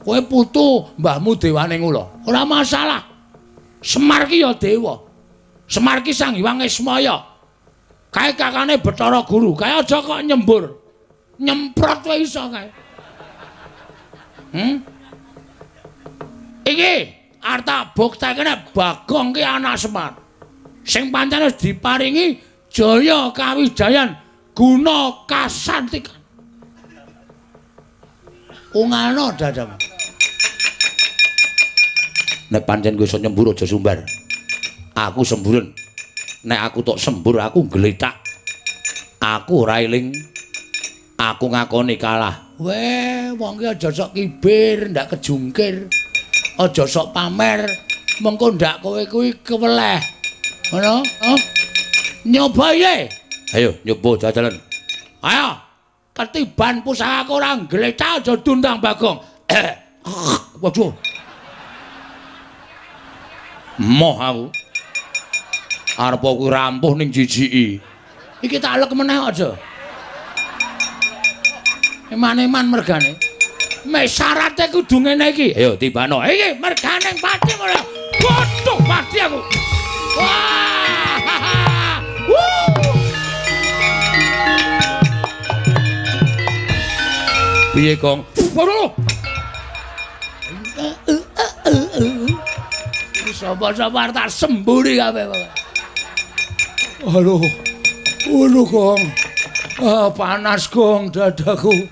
[SPEAKER 2] Kowe putu mbahmu dewaning ula. Ora masalah. Semar ki ya dewa. Semar ki Sang Hyang Ismaya. Kae kakane Bathara Guru. Kae aja kok nyembur. Nyemprot wae iso kae. Iki arep tak bukteke nek Bagong ki anak Semar. Sing pancen wis diparingi jaya kawijayan guna kasantikan. Ungalno dadamu.
[SPEAKER 1] Nek pancen kowe iso nyembur aja sumbar. Aku semburen. Nek aku tok sembur aku gletak. Aku ora eling. Aku ngakoni kalah.
[SPEAKER 2] Weh, wong ki aja sok kibir, ndak kejungkir. Aja sok pamer, mengko ndak kowe kuwi keweleh. Ngono? Oh. Nyoba ye.
[SPEAKER 1] Ayo nyoba jajalan.
[SPEAKER 2] Ayo. Ketiban pusakaku ora gletak aja dundang Bagong.
[SPEAKER 1] Waduh. Moh aku. Arep aku rampuh ning jijiki.
[SPEAKER 2] Iki tak alek meneh aja. Eman-eman mergane. Mek syarate kudu ngene iki.
[SPEAKER 1] Ayo tibano.
[SPEAKER 2] Iki mergane pati ora. Waduh mati aku. Wah. Wuh.
[SPEAKER 1] Piye, Gong?
[SPEAKER 2] Waduh. Sapa-sapa tak semburi kabeh. Aduh. Aduh, Gong. Ah, panas, Gong, dadaku.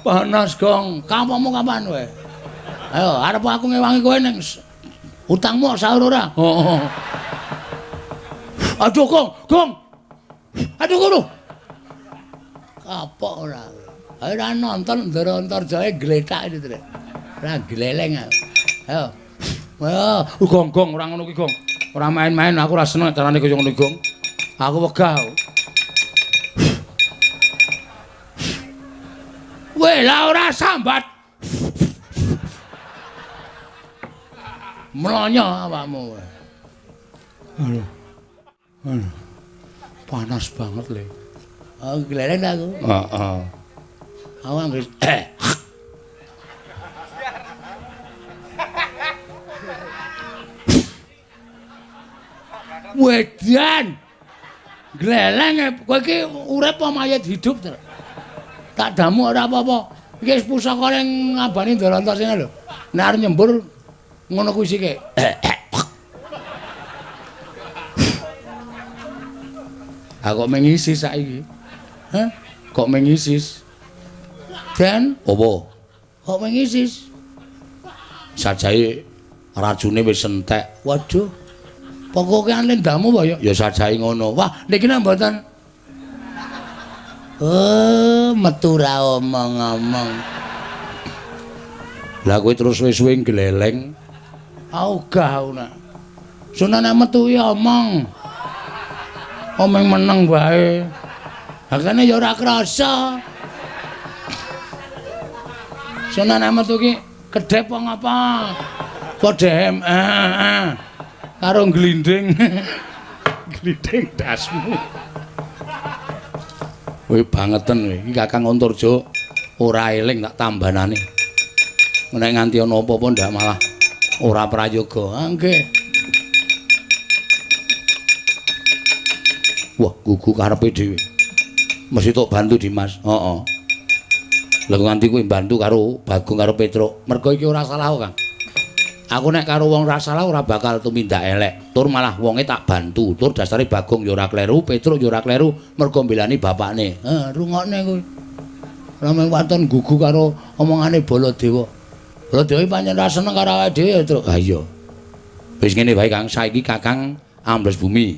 [SPEAKER 2] Panas, Gong. Kampungmu kapan kowe? Ayo, arep aku ngewangi kowe ning utangmu sahur ora? Heeh. Aduh, Gong, Gong. Aduh, ngono. Kapok ora. Ayo ora nonton Ndara Antarjaya gletak iki, Trek. Ora gleleng aku. Ayo. Wah,
[SPEAKER 1] Gong, Gong, ora ngono ki, Gong. Ora main-main, aku ora seneng carane kaya ngono, Gong. Aku wegah.
[SPEAKER 2] Weh, lah ora sambat. Mlonyo awakmu.
[SPEAKER 1] Aduh. Aduh. Panas banget, Le.
[SPEAKER 2] Oh, gleleng aku.
[SPEAKER 1] Heeh.
[SPEAKER 2] Aku anggere Wedan. Gleleng kowe iki urip apa mayit hidup, Tru? Tak damu ora apa-apa. Iki wis pusaka ning ngabani Ndara Antasena lho. Nek arep nyembur ngono kuwi sike.
[SPEAKER 1] Aku kok mengisi saiki.
[SPEAKER 2] Hah?
[SPEAKER 1] Kok mengisis?
[SPEAKER 2] Den,
[SPEAKER 1] apa?
[SPEAKER 2] Kok mengisis?
[SPEAKER 1] Sajae racune wis entek.
[SPEAKER 2] Waduh. Pokoke lendamu apa ya?
[SPEAKER 1] Ya sajae ngono.
[SPEAKER 2] Wah, niki nek mboten. Oh, metu ra omong-omong.
[SPEAKER 1] Lah kowe terus suwe-suwe gleleng.
[SPEAKER 2] Ogah aku nak. Sunane metu ya omong. Omong meneng wae. Hakane ya ora krasa. Sunane metu ki kedhep apa ngapa? Padha karo glinding.
[SPEAKER 1] Glinding dasmu. Kowe bangeten kowe. Iki Kakang Antarja ora eling tak tambanane. Nek nganti ana apa-apa ndak malah ora prayoga.
[SPEAKER 2] Ah nggih.
[SPEAKER 1] Wah, gugu karepe dhewe. Mesti tok bantu Dimas. Heeh. Lha nganti kuwi mbantu karo Bagong karo Petruk. Mergo iki ora salah kok, Kang. Aku nek karo wong ora salah ora bakal tumindak elek. Tur malah wonge tak bantu. Tur dasare Bagong ya ora kleru, Petruk ya ora kleru, mergo mbelani bapakne.
[SPEAKER 2] Heh, rungokne kuwi. Ora mung waton gugu karo omongane Baladewa. Baladewa pancen ora seneng karo awake dhewe ya, Truk.
[SPEAKER 1] Ha iya. Wis ngene wae, Kang, saiki Kakang ambles bumi.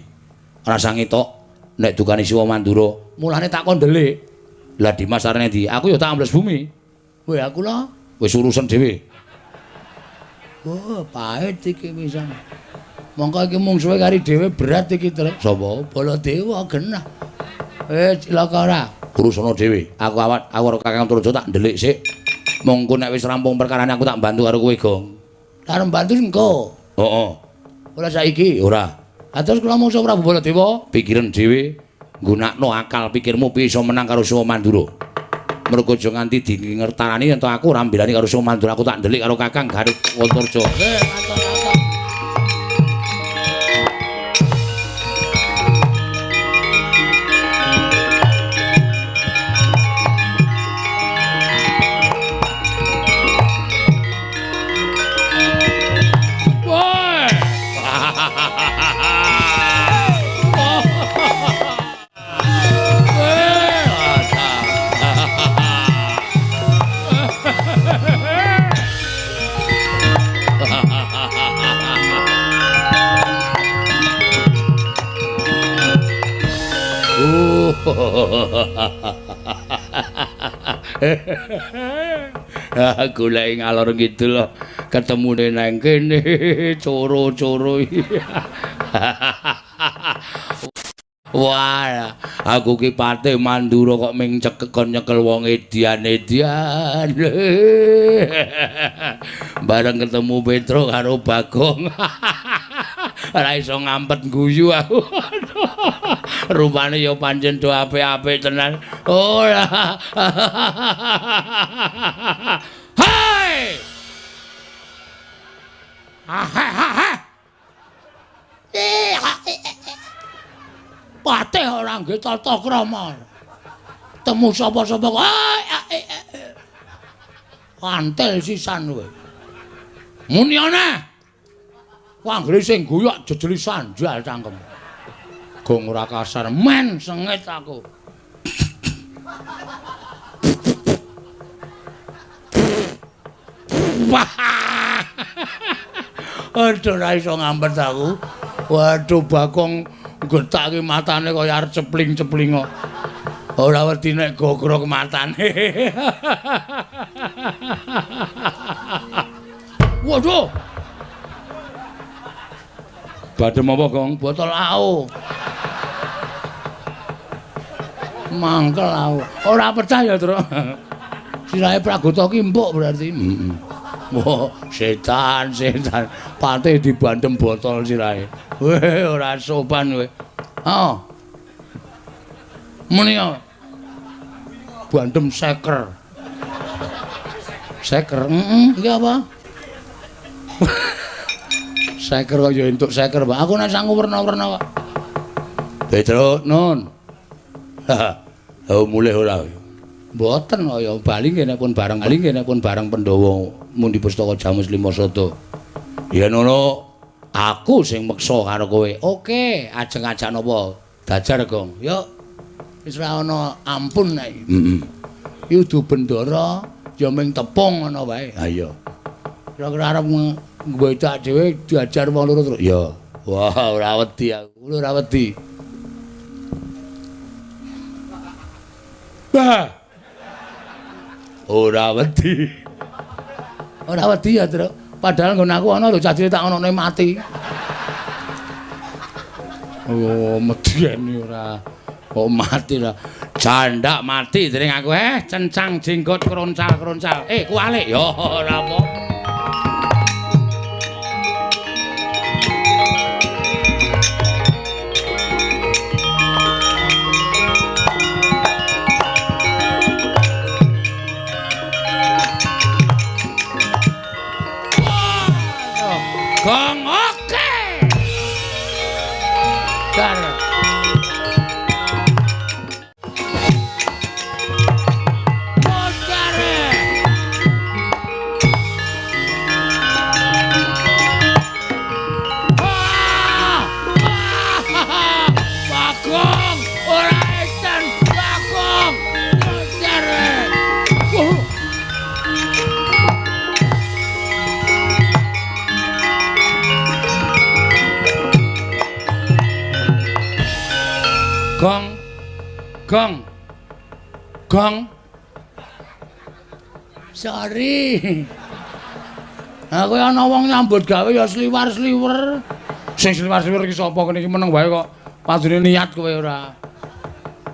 [SPEAKER 1] Ora usah ngetok nek dukane Siwa Mandura. Mulane tak kon ndelik. Lah Dimas arene ndi? Aku ya tak ambles bumi.
[SPEAKER 2] Weh, aku lho
[SPEAKER 1] wis urusan dhewe.
[SPEAKER 2] Oh, pahit iki pisan. Mongko iki mungsuhe kari dhewe berat iki, Truk.
[SPEAKER 1] Sapa?
[SPEAKER 2] Baladewa genah. Cilaka ora?
[SPEAKER 1] Urusana dhewe. Aku awak aku karo Kakang Antarja tak ndelik sik. Mongko nek wis rampung perkarane aku tak bantu karo kowe, Gong.
[SPEAKER 2] Arep bantu engko.
[SPEAKER 1] Heeh.
[SPEAKER 2] Ora saiki?
[SPEAKER 1] Ora.
[SPEAKER 2] Ha terus kula mungsuh Prabu Baladewa?
[SPEAKER 1] Pikiran dhewe, nggunakno akal pikirmu piye iso menang karo Siwa Mandura. Mergo aja nganti dingertarani yen to aku ora mbelani karo Siwa Mandura, aku tak ndelik karo Kakang Garut Antarja.
[SPEAKER 2] Matur-matur.
[SPEAKER 1] Goleki ngalor ngidul ketemune nang kene coro-coro. Wah, aku ki Patih Mandura kok ming cekekon nyekel wong edian-edian. Bareng ketemu Petruk karo Bagong. Ora iso ngampet guyu aku. Rupane ya pancen do apik-apik tenan. Ora. Hai.
[SPEAKER 2] Patih ora nggih tata krama. Temu sapa-sapa kok. Kantel sisan kowe. Muni ana. Anggere sing guyu jejeli sandal cangkem. Gong ora kasar men sengit aku. Aduh ora iso ngampet aku. Waduh Bagong getake matane kaya arep cepling-cepling kok. Ora wedi nek gogrok matane. Waduh.
[SPEAKER 1] Badhem apa, Gong?
[SPEAKER 2] Botol AO. Mangkel aku. Ora percaya, Truk. Sirahe Pragota ki empuk berarti.
[SPEAKER 1] Heeh.
[SPEAKER 2] Wah, setan, setan. Patih dibandem botol sirahe. Weh, ora sopan kowe. Heeh. Muni ya. Bandem seker. Seker, heeh, iki apa? Seker kok ya entuk seker, Pak. Aku nek sangu werna-werna kok.
[SPEAKER 1] Petruk, nun. Oh, mulih ora.
[SPEAKER 2] Mboten kaya bali nggih nek pun bareng bali nggih nek pun bareng Pandhawa mundi pustaka Jamus Lima Sada.
[SPEAKER 1] Yen ngono aku sing meksa karo kowe.
[SPEAKER 2] Oke, ajeng ajak napa? Dajar, Gong. Yuk. Wis ora ana ampun nek iki.
[SPEAKER 1] Heeh.
[SPEAKER 2] Iki udu bendara ya ming tepung ngono wae.
[SPEAKER 1] Ha iya.
[SPEAKER 2] Kira-kira arep ngwedak dhewe diajar wong loro terus.
[SPEAKER 1] Ya. Wah, ora wedi aku.
[SPEAKER 2] Ora wedi. Bah.
[SPEAKER 1] Ora wedi.
[SPEAKER 2] Ora wedi ya, Truk. Padahal nggon aku ana lho cah cilik tak onone mati. Oh, medeni ora.
[SPEAKER 1] Kok mati lah. Jandak mati dening aku cencang jenggot kroncal-kroncal. Kualik ya ora apa.
[SPEAKER 2] Gong oke. Dar. Modar. Gong. Gong. Sorry. Aku ana wong nyambut gawe ya sliwar-sliwer. Sing sliwar-sliwer iki sapa kene iki meneng wae kok. Padune niat kowe ora.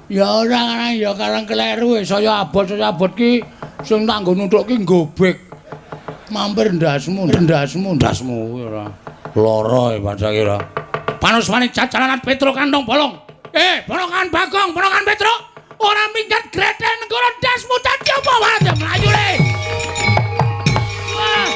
[SPEAKER 2] Ya ora karang ya karang kleru saya abot ki sing tak nggo nuthuk ki nggobek. Mampir ndasmu, ndasmu, ndasmu kuwi ora.
[SPEAKER 1] Lara e padha kira. Panuswane jajalanan Petruk kantong bolong. Ponokan Bagong, ponokan Petruk. Ora minggat greten nenggala ndasmu dadi apa wae mlayu le. Wah.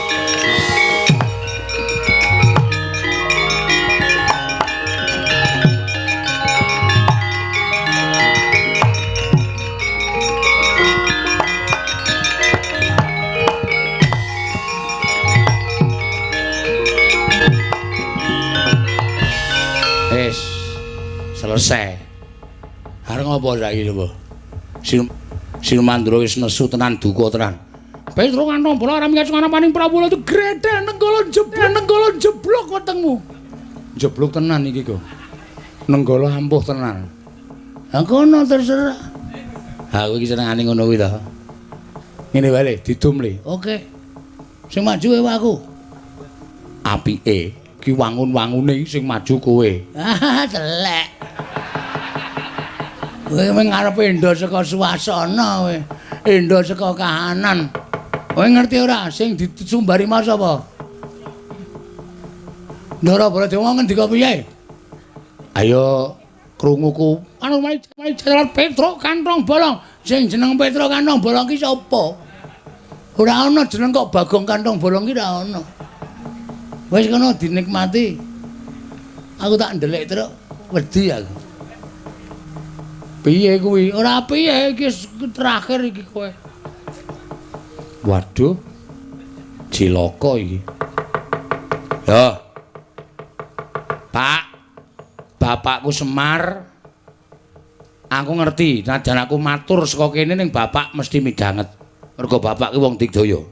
[SPEAKER 1] Wis selesai. Arep ngopo saiki coba? Sin Mandura wis nesu tenan duka tenan.
[SPEAKER 2] Petruk kantong bolong ora minggat sungana paning Prabu itu greten nenggala jeblok, nenggala jeblok wetengmu.
[SPEAKER 1] Jeblok tenan iki kok. Nenggala ampuh tenan.
[SPEAKER 2] Ha kono terserah.
[SPEAKER 1] Ha kowe iki senengane ngono kuwi to. Ngene wae le, didum le.
[SPEAKER 2] Oke. Sing maju ewa aku.
[SPEAKER 1] Apike ki wangun-wangune sing maju kowe.
[SPEAKER 2] Ah, telek. Kowe mung ngarepe endo saka suasana kowe. Endo saka kahanan. Kowe ngerti ora sing disumbari mau sapa? Ndara Baladewa ngendika piye?
[SPEAKER 1] Ayo krunguku.
[SPEAKER 2] Anu mari jalan Petruk kantong bolong. Sing jeneng Petruk kantong bolong ki sapa? Ora ana jeneng kok Bagong kantong bolong ki ora ana. Wis kono dinikmati. Aku tak ndelik truk, wedi aku. Piye kuwi? Ora piye iki terakhir iki kowe.
[SPEAKER 1] Waduh. Cilaka iki. Yo. Pak, bapakku Semar. Aku ngerti, najan aku matur saka kene ning bapak mesti midhanget. Mergo bapak ki wong digdaya.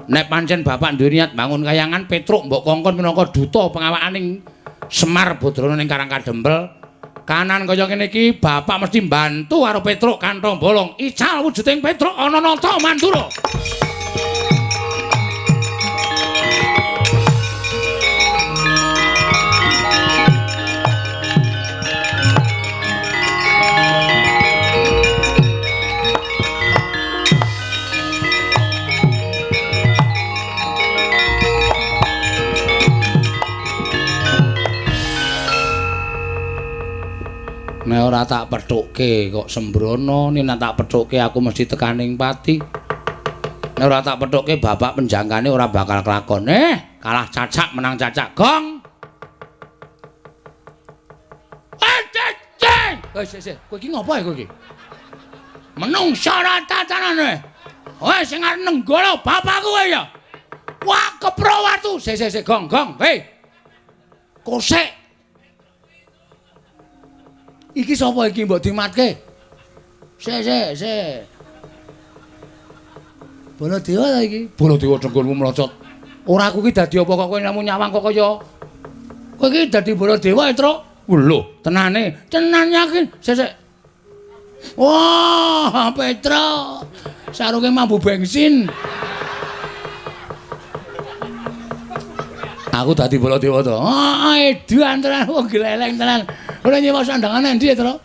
[SPEAKER 1] Nek pancen bapak duwe niat bangun kayangan, Petruk mbok kongkon minangka duta pengawakaning Semar Badrana ning Karang Kadempel. Kanan kaya ngene iki bapak mesti mbantu karo Petruk kantong bolong. Ical wujuding Petruk ana nata Mandura. Nek ora tak pethukke kok sembrono, nek tak pethukke aku mesti tekaning pati. Nek ora tak pethukke bapak penjangkane ora bakal kelakon. Kalah cacak menang cacak. Gong. Wis wis, kowe iki ngopo ya kowe iki? Menungsa ora tatanane. Wes sing arep nenggala bapakku kowe ya. Wah, kepro watu. Sik sik sik, gong gong. Hei. Kosek. Iki sapa iki mbok dimatke? Sik sik sik. Baladewa ta iki? Baladewa dengkulmu mlocot. Ora aku iki dadi apa kok kowe namung nyawang kok kaya. Kowe iki dadi Baladewa, Truk. Lho, tenane. Tenan yakin. Sik sik. Wah, Petruk. Sarunge mambu bensin. Aku dadi Baladewa to. Ah, edan tenan wong gleleng tenan. Ora nyewa sandangan endi, Truk?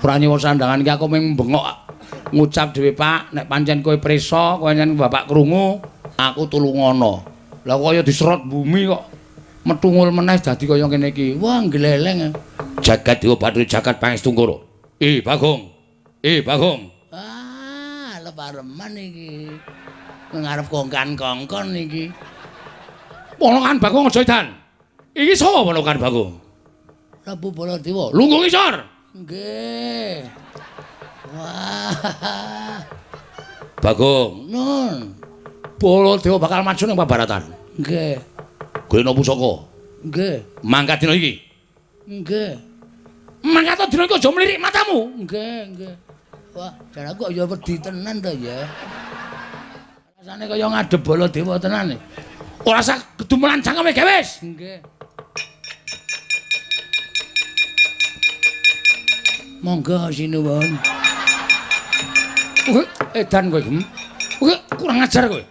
[SPEAKER 1] Ora nyewa sandangan iki aku mung bengok ngucap dhewe, Pak, nek pancen kowe prisa, kowe pancen bapak krungu, aku tulungono. Lah kaya diserot bumi kok metungul meneh dadi kaya ngene iki. Wah, gleleng. Jagat Dewa Bathara jagat Pangestungkara. Bagong. Bagong.
[SPEAKER 2] Ah, lepareman iki. Ngarep kongkan-kongkon iki.
[SPEAKER 1] Ponokan Bagong aja edan. Iki sapa ponokan Bagong?
[SPEAKER 2] Prabu Baladewa.
[SPEAKER 1] Lungguh ngisor.
[SPEAKER 2] Nggih. Wah.
[SPEAKER 1] Bagong.
[SPEAKER 2] Nun.
[SPEAKER 1] Baladewa bakal maju ning pabaratan.
[SPEAKER 2] Nggih.
[SPEAKER 1] Golekno pusaka.
[SPEAKER 2] Nggih.
[SPEAKER 1] Mangkat dina iki.
[SPEAKER 2] Nggih.
[SPEAKER 1] Mangkat dina iki aja mlirik matamu.
[SPEAKER 2] Nggih, nggih. Wah, jan aku kok ya wedi tenan to ya. Rasane kaya ngadep Baladewa tenan.
[SPEAKER 1] Ora usah gedumelan cangkeme gewis.
[SPEAKER 2] Nggih. Monggo sinuwun. Kowe edan kowe, Gem. Kowe kurang ajar kowe.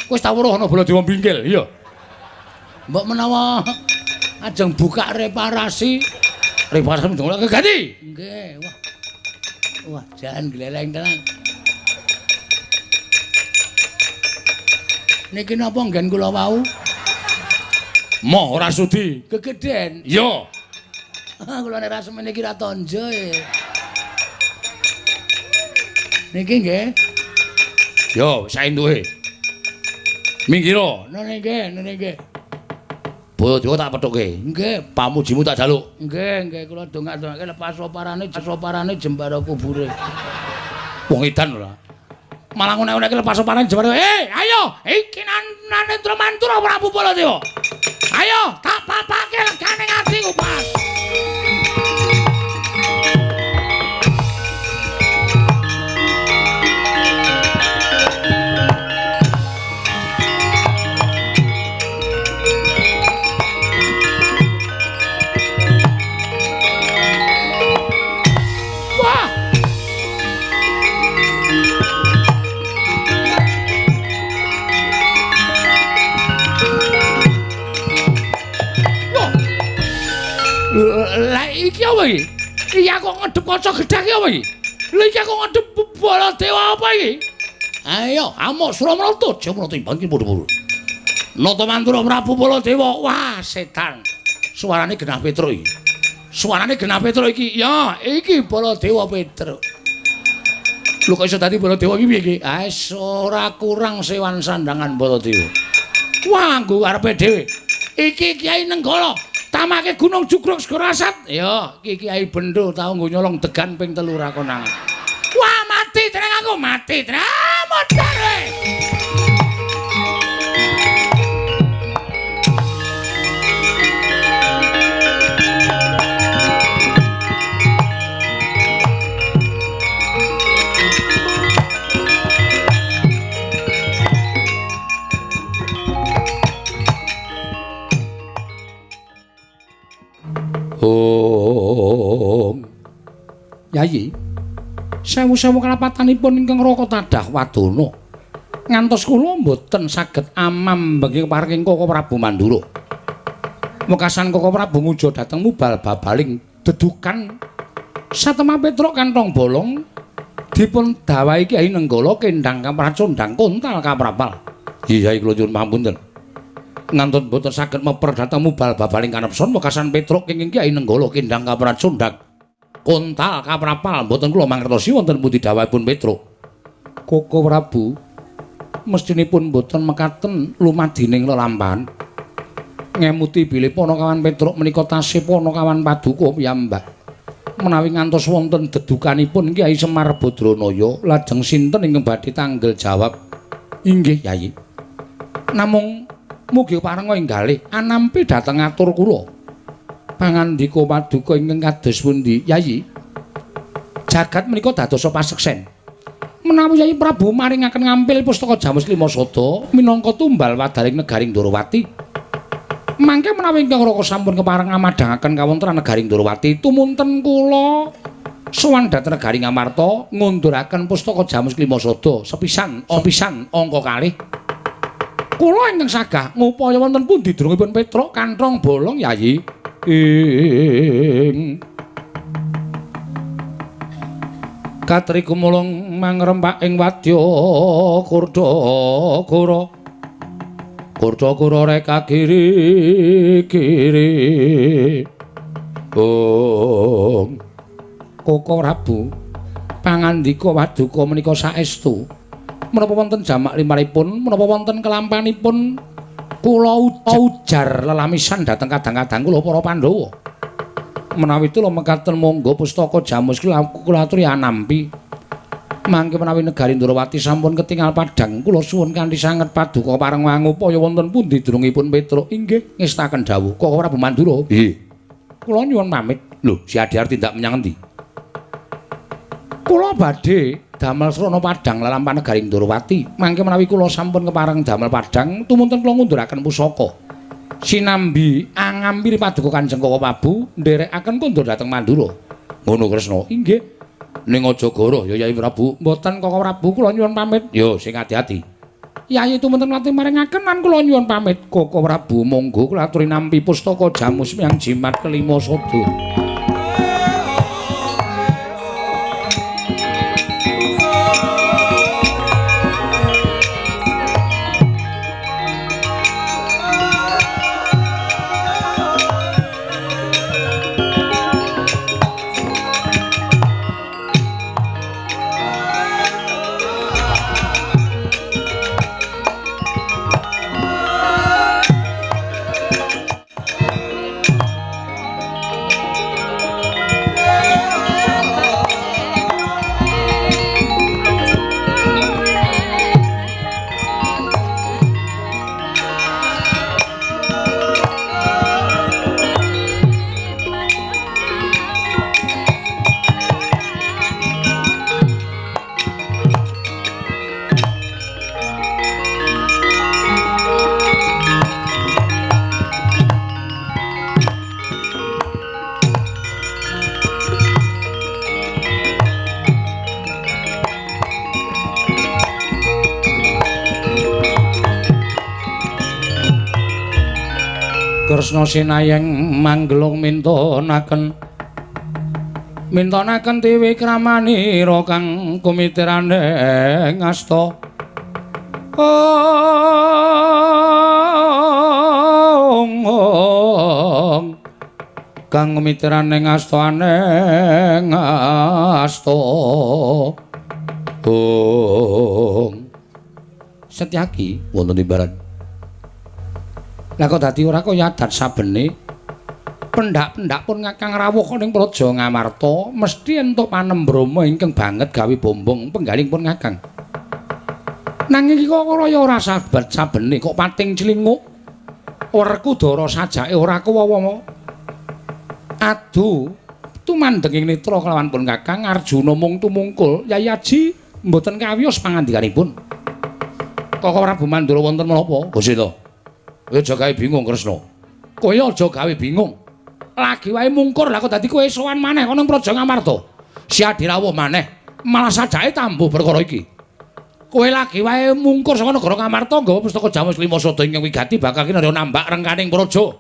[SPEAKER 2] Kowe wis tau weruh ana Baladewa bingkil, iya. Mbok menawa ajeng buka reparasi. Reparasi ndongake ganti. Nggih, wah. Wah, jan gleleng tenan. Niki napa nggen kula wau?
[SPEAKER 1] Moh ora sudi.
[SPEAKER 2] Gegeden.
[SPEAKER 1] Iya.
[SPEAKER 2] Kula nek ra semene iki ra tonjo e. Niki nggih.
[SPEAKER 1] Yo, saentuke. Minggiro.
[SPEAKER 2] Nene nggih, nene nggih.
[SPEAKER 1] Baladewa tak pethuke.
[SPEAKER 2] Nggih,
[SPEAKER 1] pamujimu tak jaluk.
[SPEAKER 2] Nggih, nggih kula dongak-dongake lepas soparane jembara kubure.
[SPEAKER 1] Wong edan ora. Malah ngonek-ngonekke lepas soparane jembara. Ayo, iki Narendra Mandura Prabu Baladewa. Ayo, tak papake legane atiku pas. Lah iki apa iki? Iki aku ngedep kaca gedhek iki apa iki? Lha iki aku ngedep Baladewa apa iki? Ayo, amuk Suramrata, Jamrata imbang ki padha-padha. Nata Mantura Prabu Baladewa. Wah, setan. Suarane genah Petruk iki. Suarane genah Petruk iki. Ya, iki Baladewa Petruk. Lho kok iso dadi Baladewa iki piye iki? Ah, ora kurang sewan sandangan Baladewa. Wah, nggo arepe dhewe. Iki Kyai Nenggala. Tamake Gunung Jugruk Segara Asat. Ya, iki Kyai Bendo tau nggo nyolong degan ping 3 ra konangan. Wah, mati tenang aku, mati tenang. Modar kowe.
[SPEAKER 2] Om. Yayi, sewu-sewu kalapatanipun ingkang Raka tadah wadana. Ngantos kula mboten saged amambengi paring Koko Prabu Mandura. Wekasan Koko Prabu ngujo dhateng mubal babaling dedukan satemah Petruk kantong bolong dipun dawahi Kyai Nenggala kendhang kapracondhang kontal kaprapal. Iya, kula nyuwun pamunten. Ngantun boten saged meper dhateng mubal babaling kanepson wekasan Petruk kenging Kyai Nenggala kendhang kapracondhang kontal kaprapal mboten kula mangertosi wonten pundi dawuhipun Petruk. Koko Prabu mestinipun mboten mekaten lumadining lelampahan. Ngemuti bilih panakawan Petruk menika tasih panakawan paduka piyambak. Menawi ngantos wonten dedukanipun Kyai Semar Badranaya lajeng sinten ingkang badhe tanggel jawab? Inggih Yayi. Namung mugi parenga inggalih anampi dhateng atur kula. Pangandika paduka ingkang kados pundi, Yayi? Jagat menika dadosa paseksen. Menawi Yayi Prabu maringaken ngampil pustaka Jamus Lima Sada minangka tumbal wadaring negaring Ndorowati. Mangke menawi ingkang Raka sampun kepareng amadhangaken kawontenan negaring Ndorowati, tumunten kula sowan dhateng negaring Amarta ngunduraken pustaka Jamus Lima Sada sepisan sepisan angka kalih. Kula ingkang sagah ngupaya wonten pundi drungipun Petruk kanthong bolong Yayi. Ing Katri kumulung mangrempak ing wadya kurda kura. Kurda kura reka kiri kiri. Ong Koko Prabu pangandika waduka menika saestu. Menapa wonten jamak limrahipun, menapa wonten kelampanipun kula ujar lelamisan dhateng kadang-kadang kula para Pandhawa. Menawi tula mekaten monggo pustaka Jamus kula aturi anampi. Mangke menawi negari Ndorowati sampun ketingal padhang, kula suwun kanthi sanget paduka pareng wangupaya wonten pundi drungipun Petruk. Inggih ngestaken dawuh Koko Prabu Mandura. Nggih. Kula nyuwun pamit. Lho, si Adiar tindak menyang endi? Kula badhe damel srana padhang lelampahan negari Ndorowati. Mangke menawi kula sampun kepareng damel padhang, tumunten kula ngunduraken pusaka. Sinambi angampiri paduka Kanjeng Koko Prabu nderekaken kondur dhateng Mandura.
[SPEAKER 1] Ngono Kresna. Inggih. Ning aja goroh ya Yai Prabu.
[SPEAKER 2] Mboten Koko Prabu, kula nyuwun pamit.
[SPEAKER 1] Yo sing ati-ati.
[SPEAKER 2] Yai tumenten nate maringaken lan kula nyuwun pamit.
[SPEAKER 1] Koko Prabu monggo kula aturi nampi pustaka Jamus Miang Jimat kelima sada.
[SPEAKER 2] Kresna sinayeng manggelung mintonaken mintonaken tiwi kramanira kang kumitirane ngasta. Ong kang kumitirane ngasta aneng asta.
[SPEAKER 1] Ong Setyaki wonten timbalan.
[SPEAKER 2] Lah kok dadi ora kaya adat sabene pendak-pendak pun Kakang rawuh ning Praja Ngamarta mesti entuk panembrama ingkang banget gawe bombong penggaling pun Kakang. Nanging iki kok kaya ora sabat sabene kok pating clinguk. Werkudara sajake ora kuwawa. Adu tumandhenging netra kelawan pun Kakang Arjuna mung tumungkul Yai Aji mboten kawiyos pangandikanipun. Koko Prabu Mandura wonten menapa?
[SPEAKER 1] Gusita. Kowe aja gawe bingung Kresna.
[SPEAKER 2] Kowe aja gawe bingung. Lagi wae mungkur lah kok dadi kowe sowan maneh ana Praja Ngamarta.
[SPEAKER 1] Siadi rawuh maneh, malah sajake tambuh perkara iki.
[SPEAKER 2] Kowe lagi wae mungkur saka negara Ngamarta nggawa pustaka Jamus Lima Sada ingkang wigati bakal kinarya nambak rengkaning praja.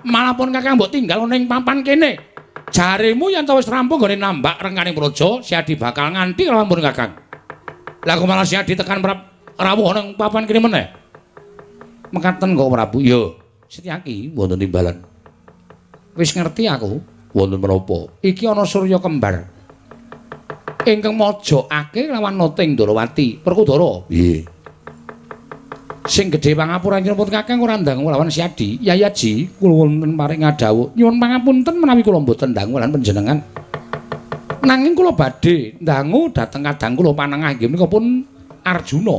[SPEAKER 2] Malah pun Kakang mbok tinggal ana ing papan kene. Jaremu yen ta wis rampung nggone nambak rengkaning praja, Siadi bakal nganti lawan pun Kakang. Lah kok malah Siadi tekan rawuh ana ing papan kene meneh. Mekaten kok Prabu.
[SPEAKER 1] Ya, Setyaki wonten timbalan.
[SPEAKER 2] Wis ngerti aku
[SPEAKER 1] wonten menapa?
[SPEAKER 2] Iki ana surya kembar ingkang mojokake lawan Noting Ndorowati. Werkudara.
[SPEAKER 1] Nggih.
[SPEAKER 2] Sing gedhe pangapura pun Kakang ora ndangu lawan Siadi. Yai Aji kula wonten paring ngadhawuh. Nyuwun pangapunten menawi kula mboten ndangu lan panjenengan. Nanging kula badhe ndangu dhateng kadang kula panengah inggih menika pun Arjuna.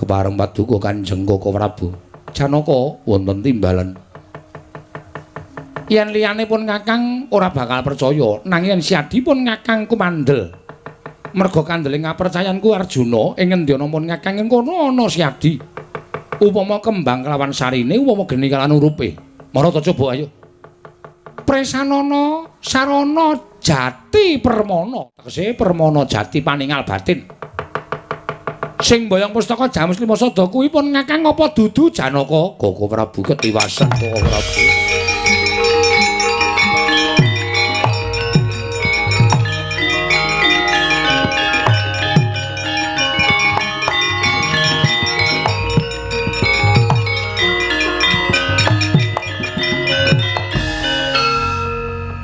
[SPEAKER 1] Kepareng paduka Kanjeng Koko Prabu. Janaka wonten timbalan.
[SPEAKER 2] Yen liyane pun Kakang ora bakal percaya, nanging yen Siadi pun Kakang kumandel. Merga kandele ngapercayanku Arjuna ing ngendi ana pun Kakang ing kono ana Siadi. Upama kembang kelawan sarine, upama geni kelawan urupe.
[SPEAKER 1] Mara ta coba ayo.
[SPEAKER 2] Presanana sarana jati permana, tegese permana jati paningal batin. Sing mboyong pustaka Jamus Lima Sada kuwi pun Kakang apa dudu Janaka?
[SPEAKER 1] Koko Prabu ketiwasan Koko Prabu.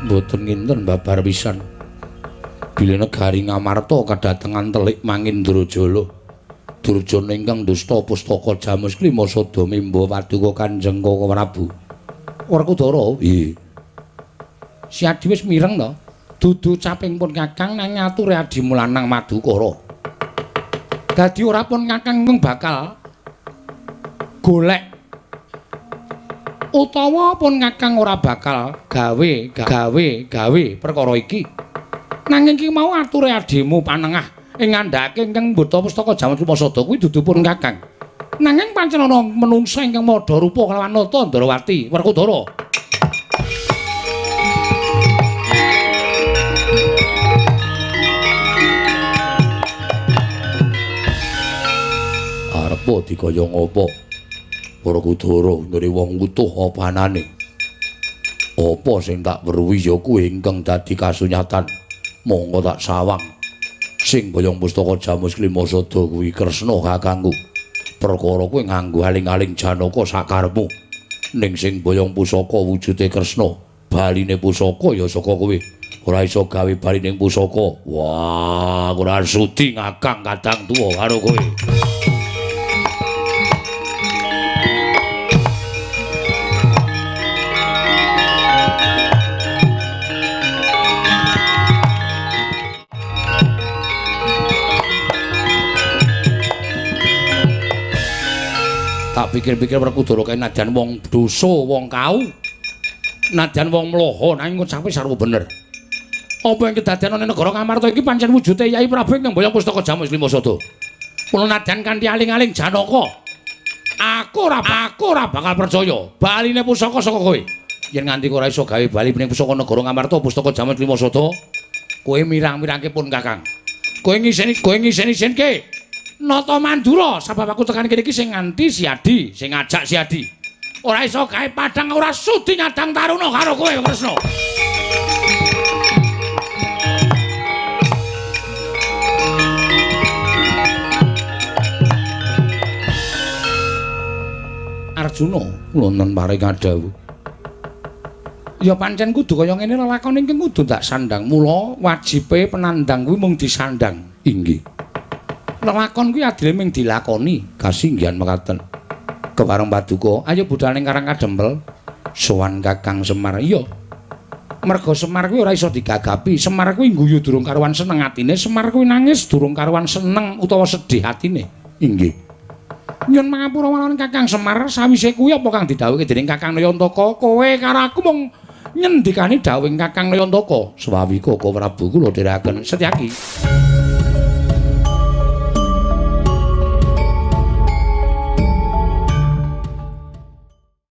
[SPEAKER 1] Mboten nginten babar pisan. Bilih negari Ngamarta kadatengan telik Mangindrajala. Durjana ingkang dusta pustaka Jamus Lima Sada mimba paduka Kanjeng Koko Prabu.
[SPEAKER 2] Werkudara.
[SPEAKER 1] Nggih.
[SPEAKER 2] Siadi wis mireng to. Dudu caping pun Kakang nang ngature adimu lanang Madukara. Dadi ora pun Kakang bakal golek utawa pun Kakang ora bakal gawe gawe gawe perkara iki. Nanging iki mau ature adimu panengah ing ngandhake ingkang mbeta pustaka Jamus Lima Sada kuwi dudu pun Kakang. Nanging pancen ana menungsa ingkang madha rupa kelawan Nata Ndrawati Werkudara.
[SPEAKER 1] Apa dikaya ngapa? Werkudara nggone wong utuh apa anane? Apa sing tak weruhi ya kuwi ingkang dadi kasunyatan. Monggo tak sawang. Sing boyong pustaka Jamus Klimasada kuwi Kresna kakangku. Perkara kuwi nganggo aling-aling Janaka sakarepmu. Ning sing boyong pusaka wujude Kresna, baline pusaka ya saka kowe. Ora iso gawe balining pusaka. Wah, ora sudi ngakang kadang tuwa karo kowe. Tak pikir-pikir Werkudara kae nadyan wong dosa, wong kau, nadyan wong mloho, nanging ngucape sarwa bener. Apa yang kedadean ana negara Ngamarta iki pancen wujude Yai Prabu ingkang mboyong pustaka Jamus Klimasada. Mula nadyan kanthi aling-aling Janaka, aku ora bakal percaya baline pusaka saka kowe. Yen nganti ora iso gawe bali ning pusaka negara Ngamarta pustaka Jamus Klimasada, kowe mirang-mirangke pun Kakang. Kowe ngiseni-isenke Nata Mandura sabab aku tekan kene iki sing nganti Siadi, sing ngajak Siadi. Ora iso gawe padhang, ora sudi ngadang taruna karo kowe Kresna. Arjuna wonten paring adhawuh. Ya pancen kudu kaya ngene lelakon ingkang kudu ndak sandang. Mula wajibe penandang kuwi mung disandang. Inggih. Lelakon kuwi adile mung dilakoni. Kasinggihan mekaten. Kepareng paduka, ayo budal ning Karang Kadempel. Sowan Kakang Semar. Iya. Merga Semar kuwi ora iso digagapi. Semar kuwi ngguyu durung karuan seneng atine, Semar kuwi nangis durung karuan seneng utawa sedih atine. Inggih. Nyun mangapura marang Kakang Semar, sawise kuwi apa kang didhawuhke dening Kakang Nayantaka? Kowe karo aku mung nyendikani dhawuhing Kakang Nayantaka. Swawi Koko Prabu kula dherekaken Setyaki.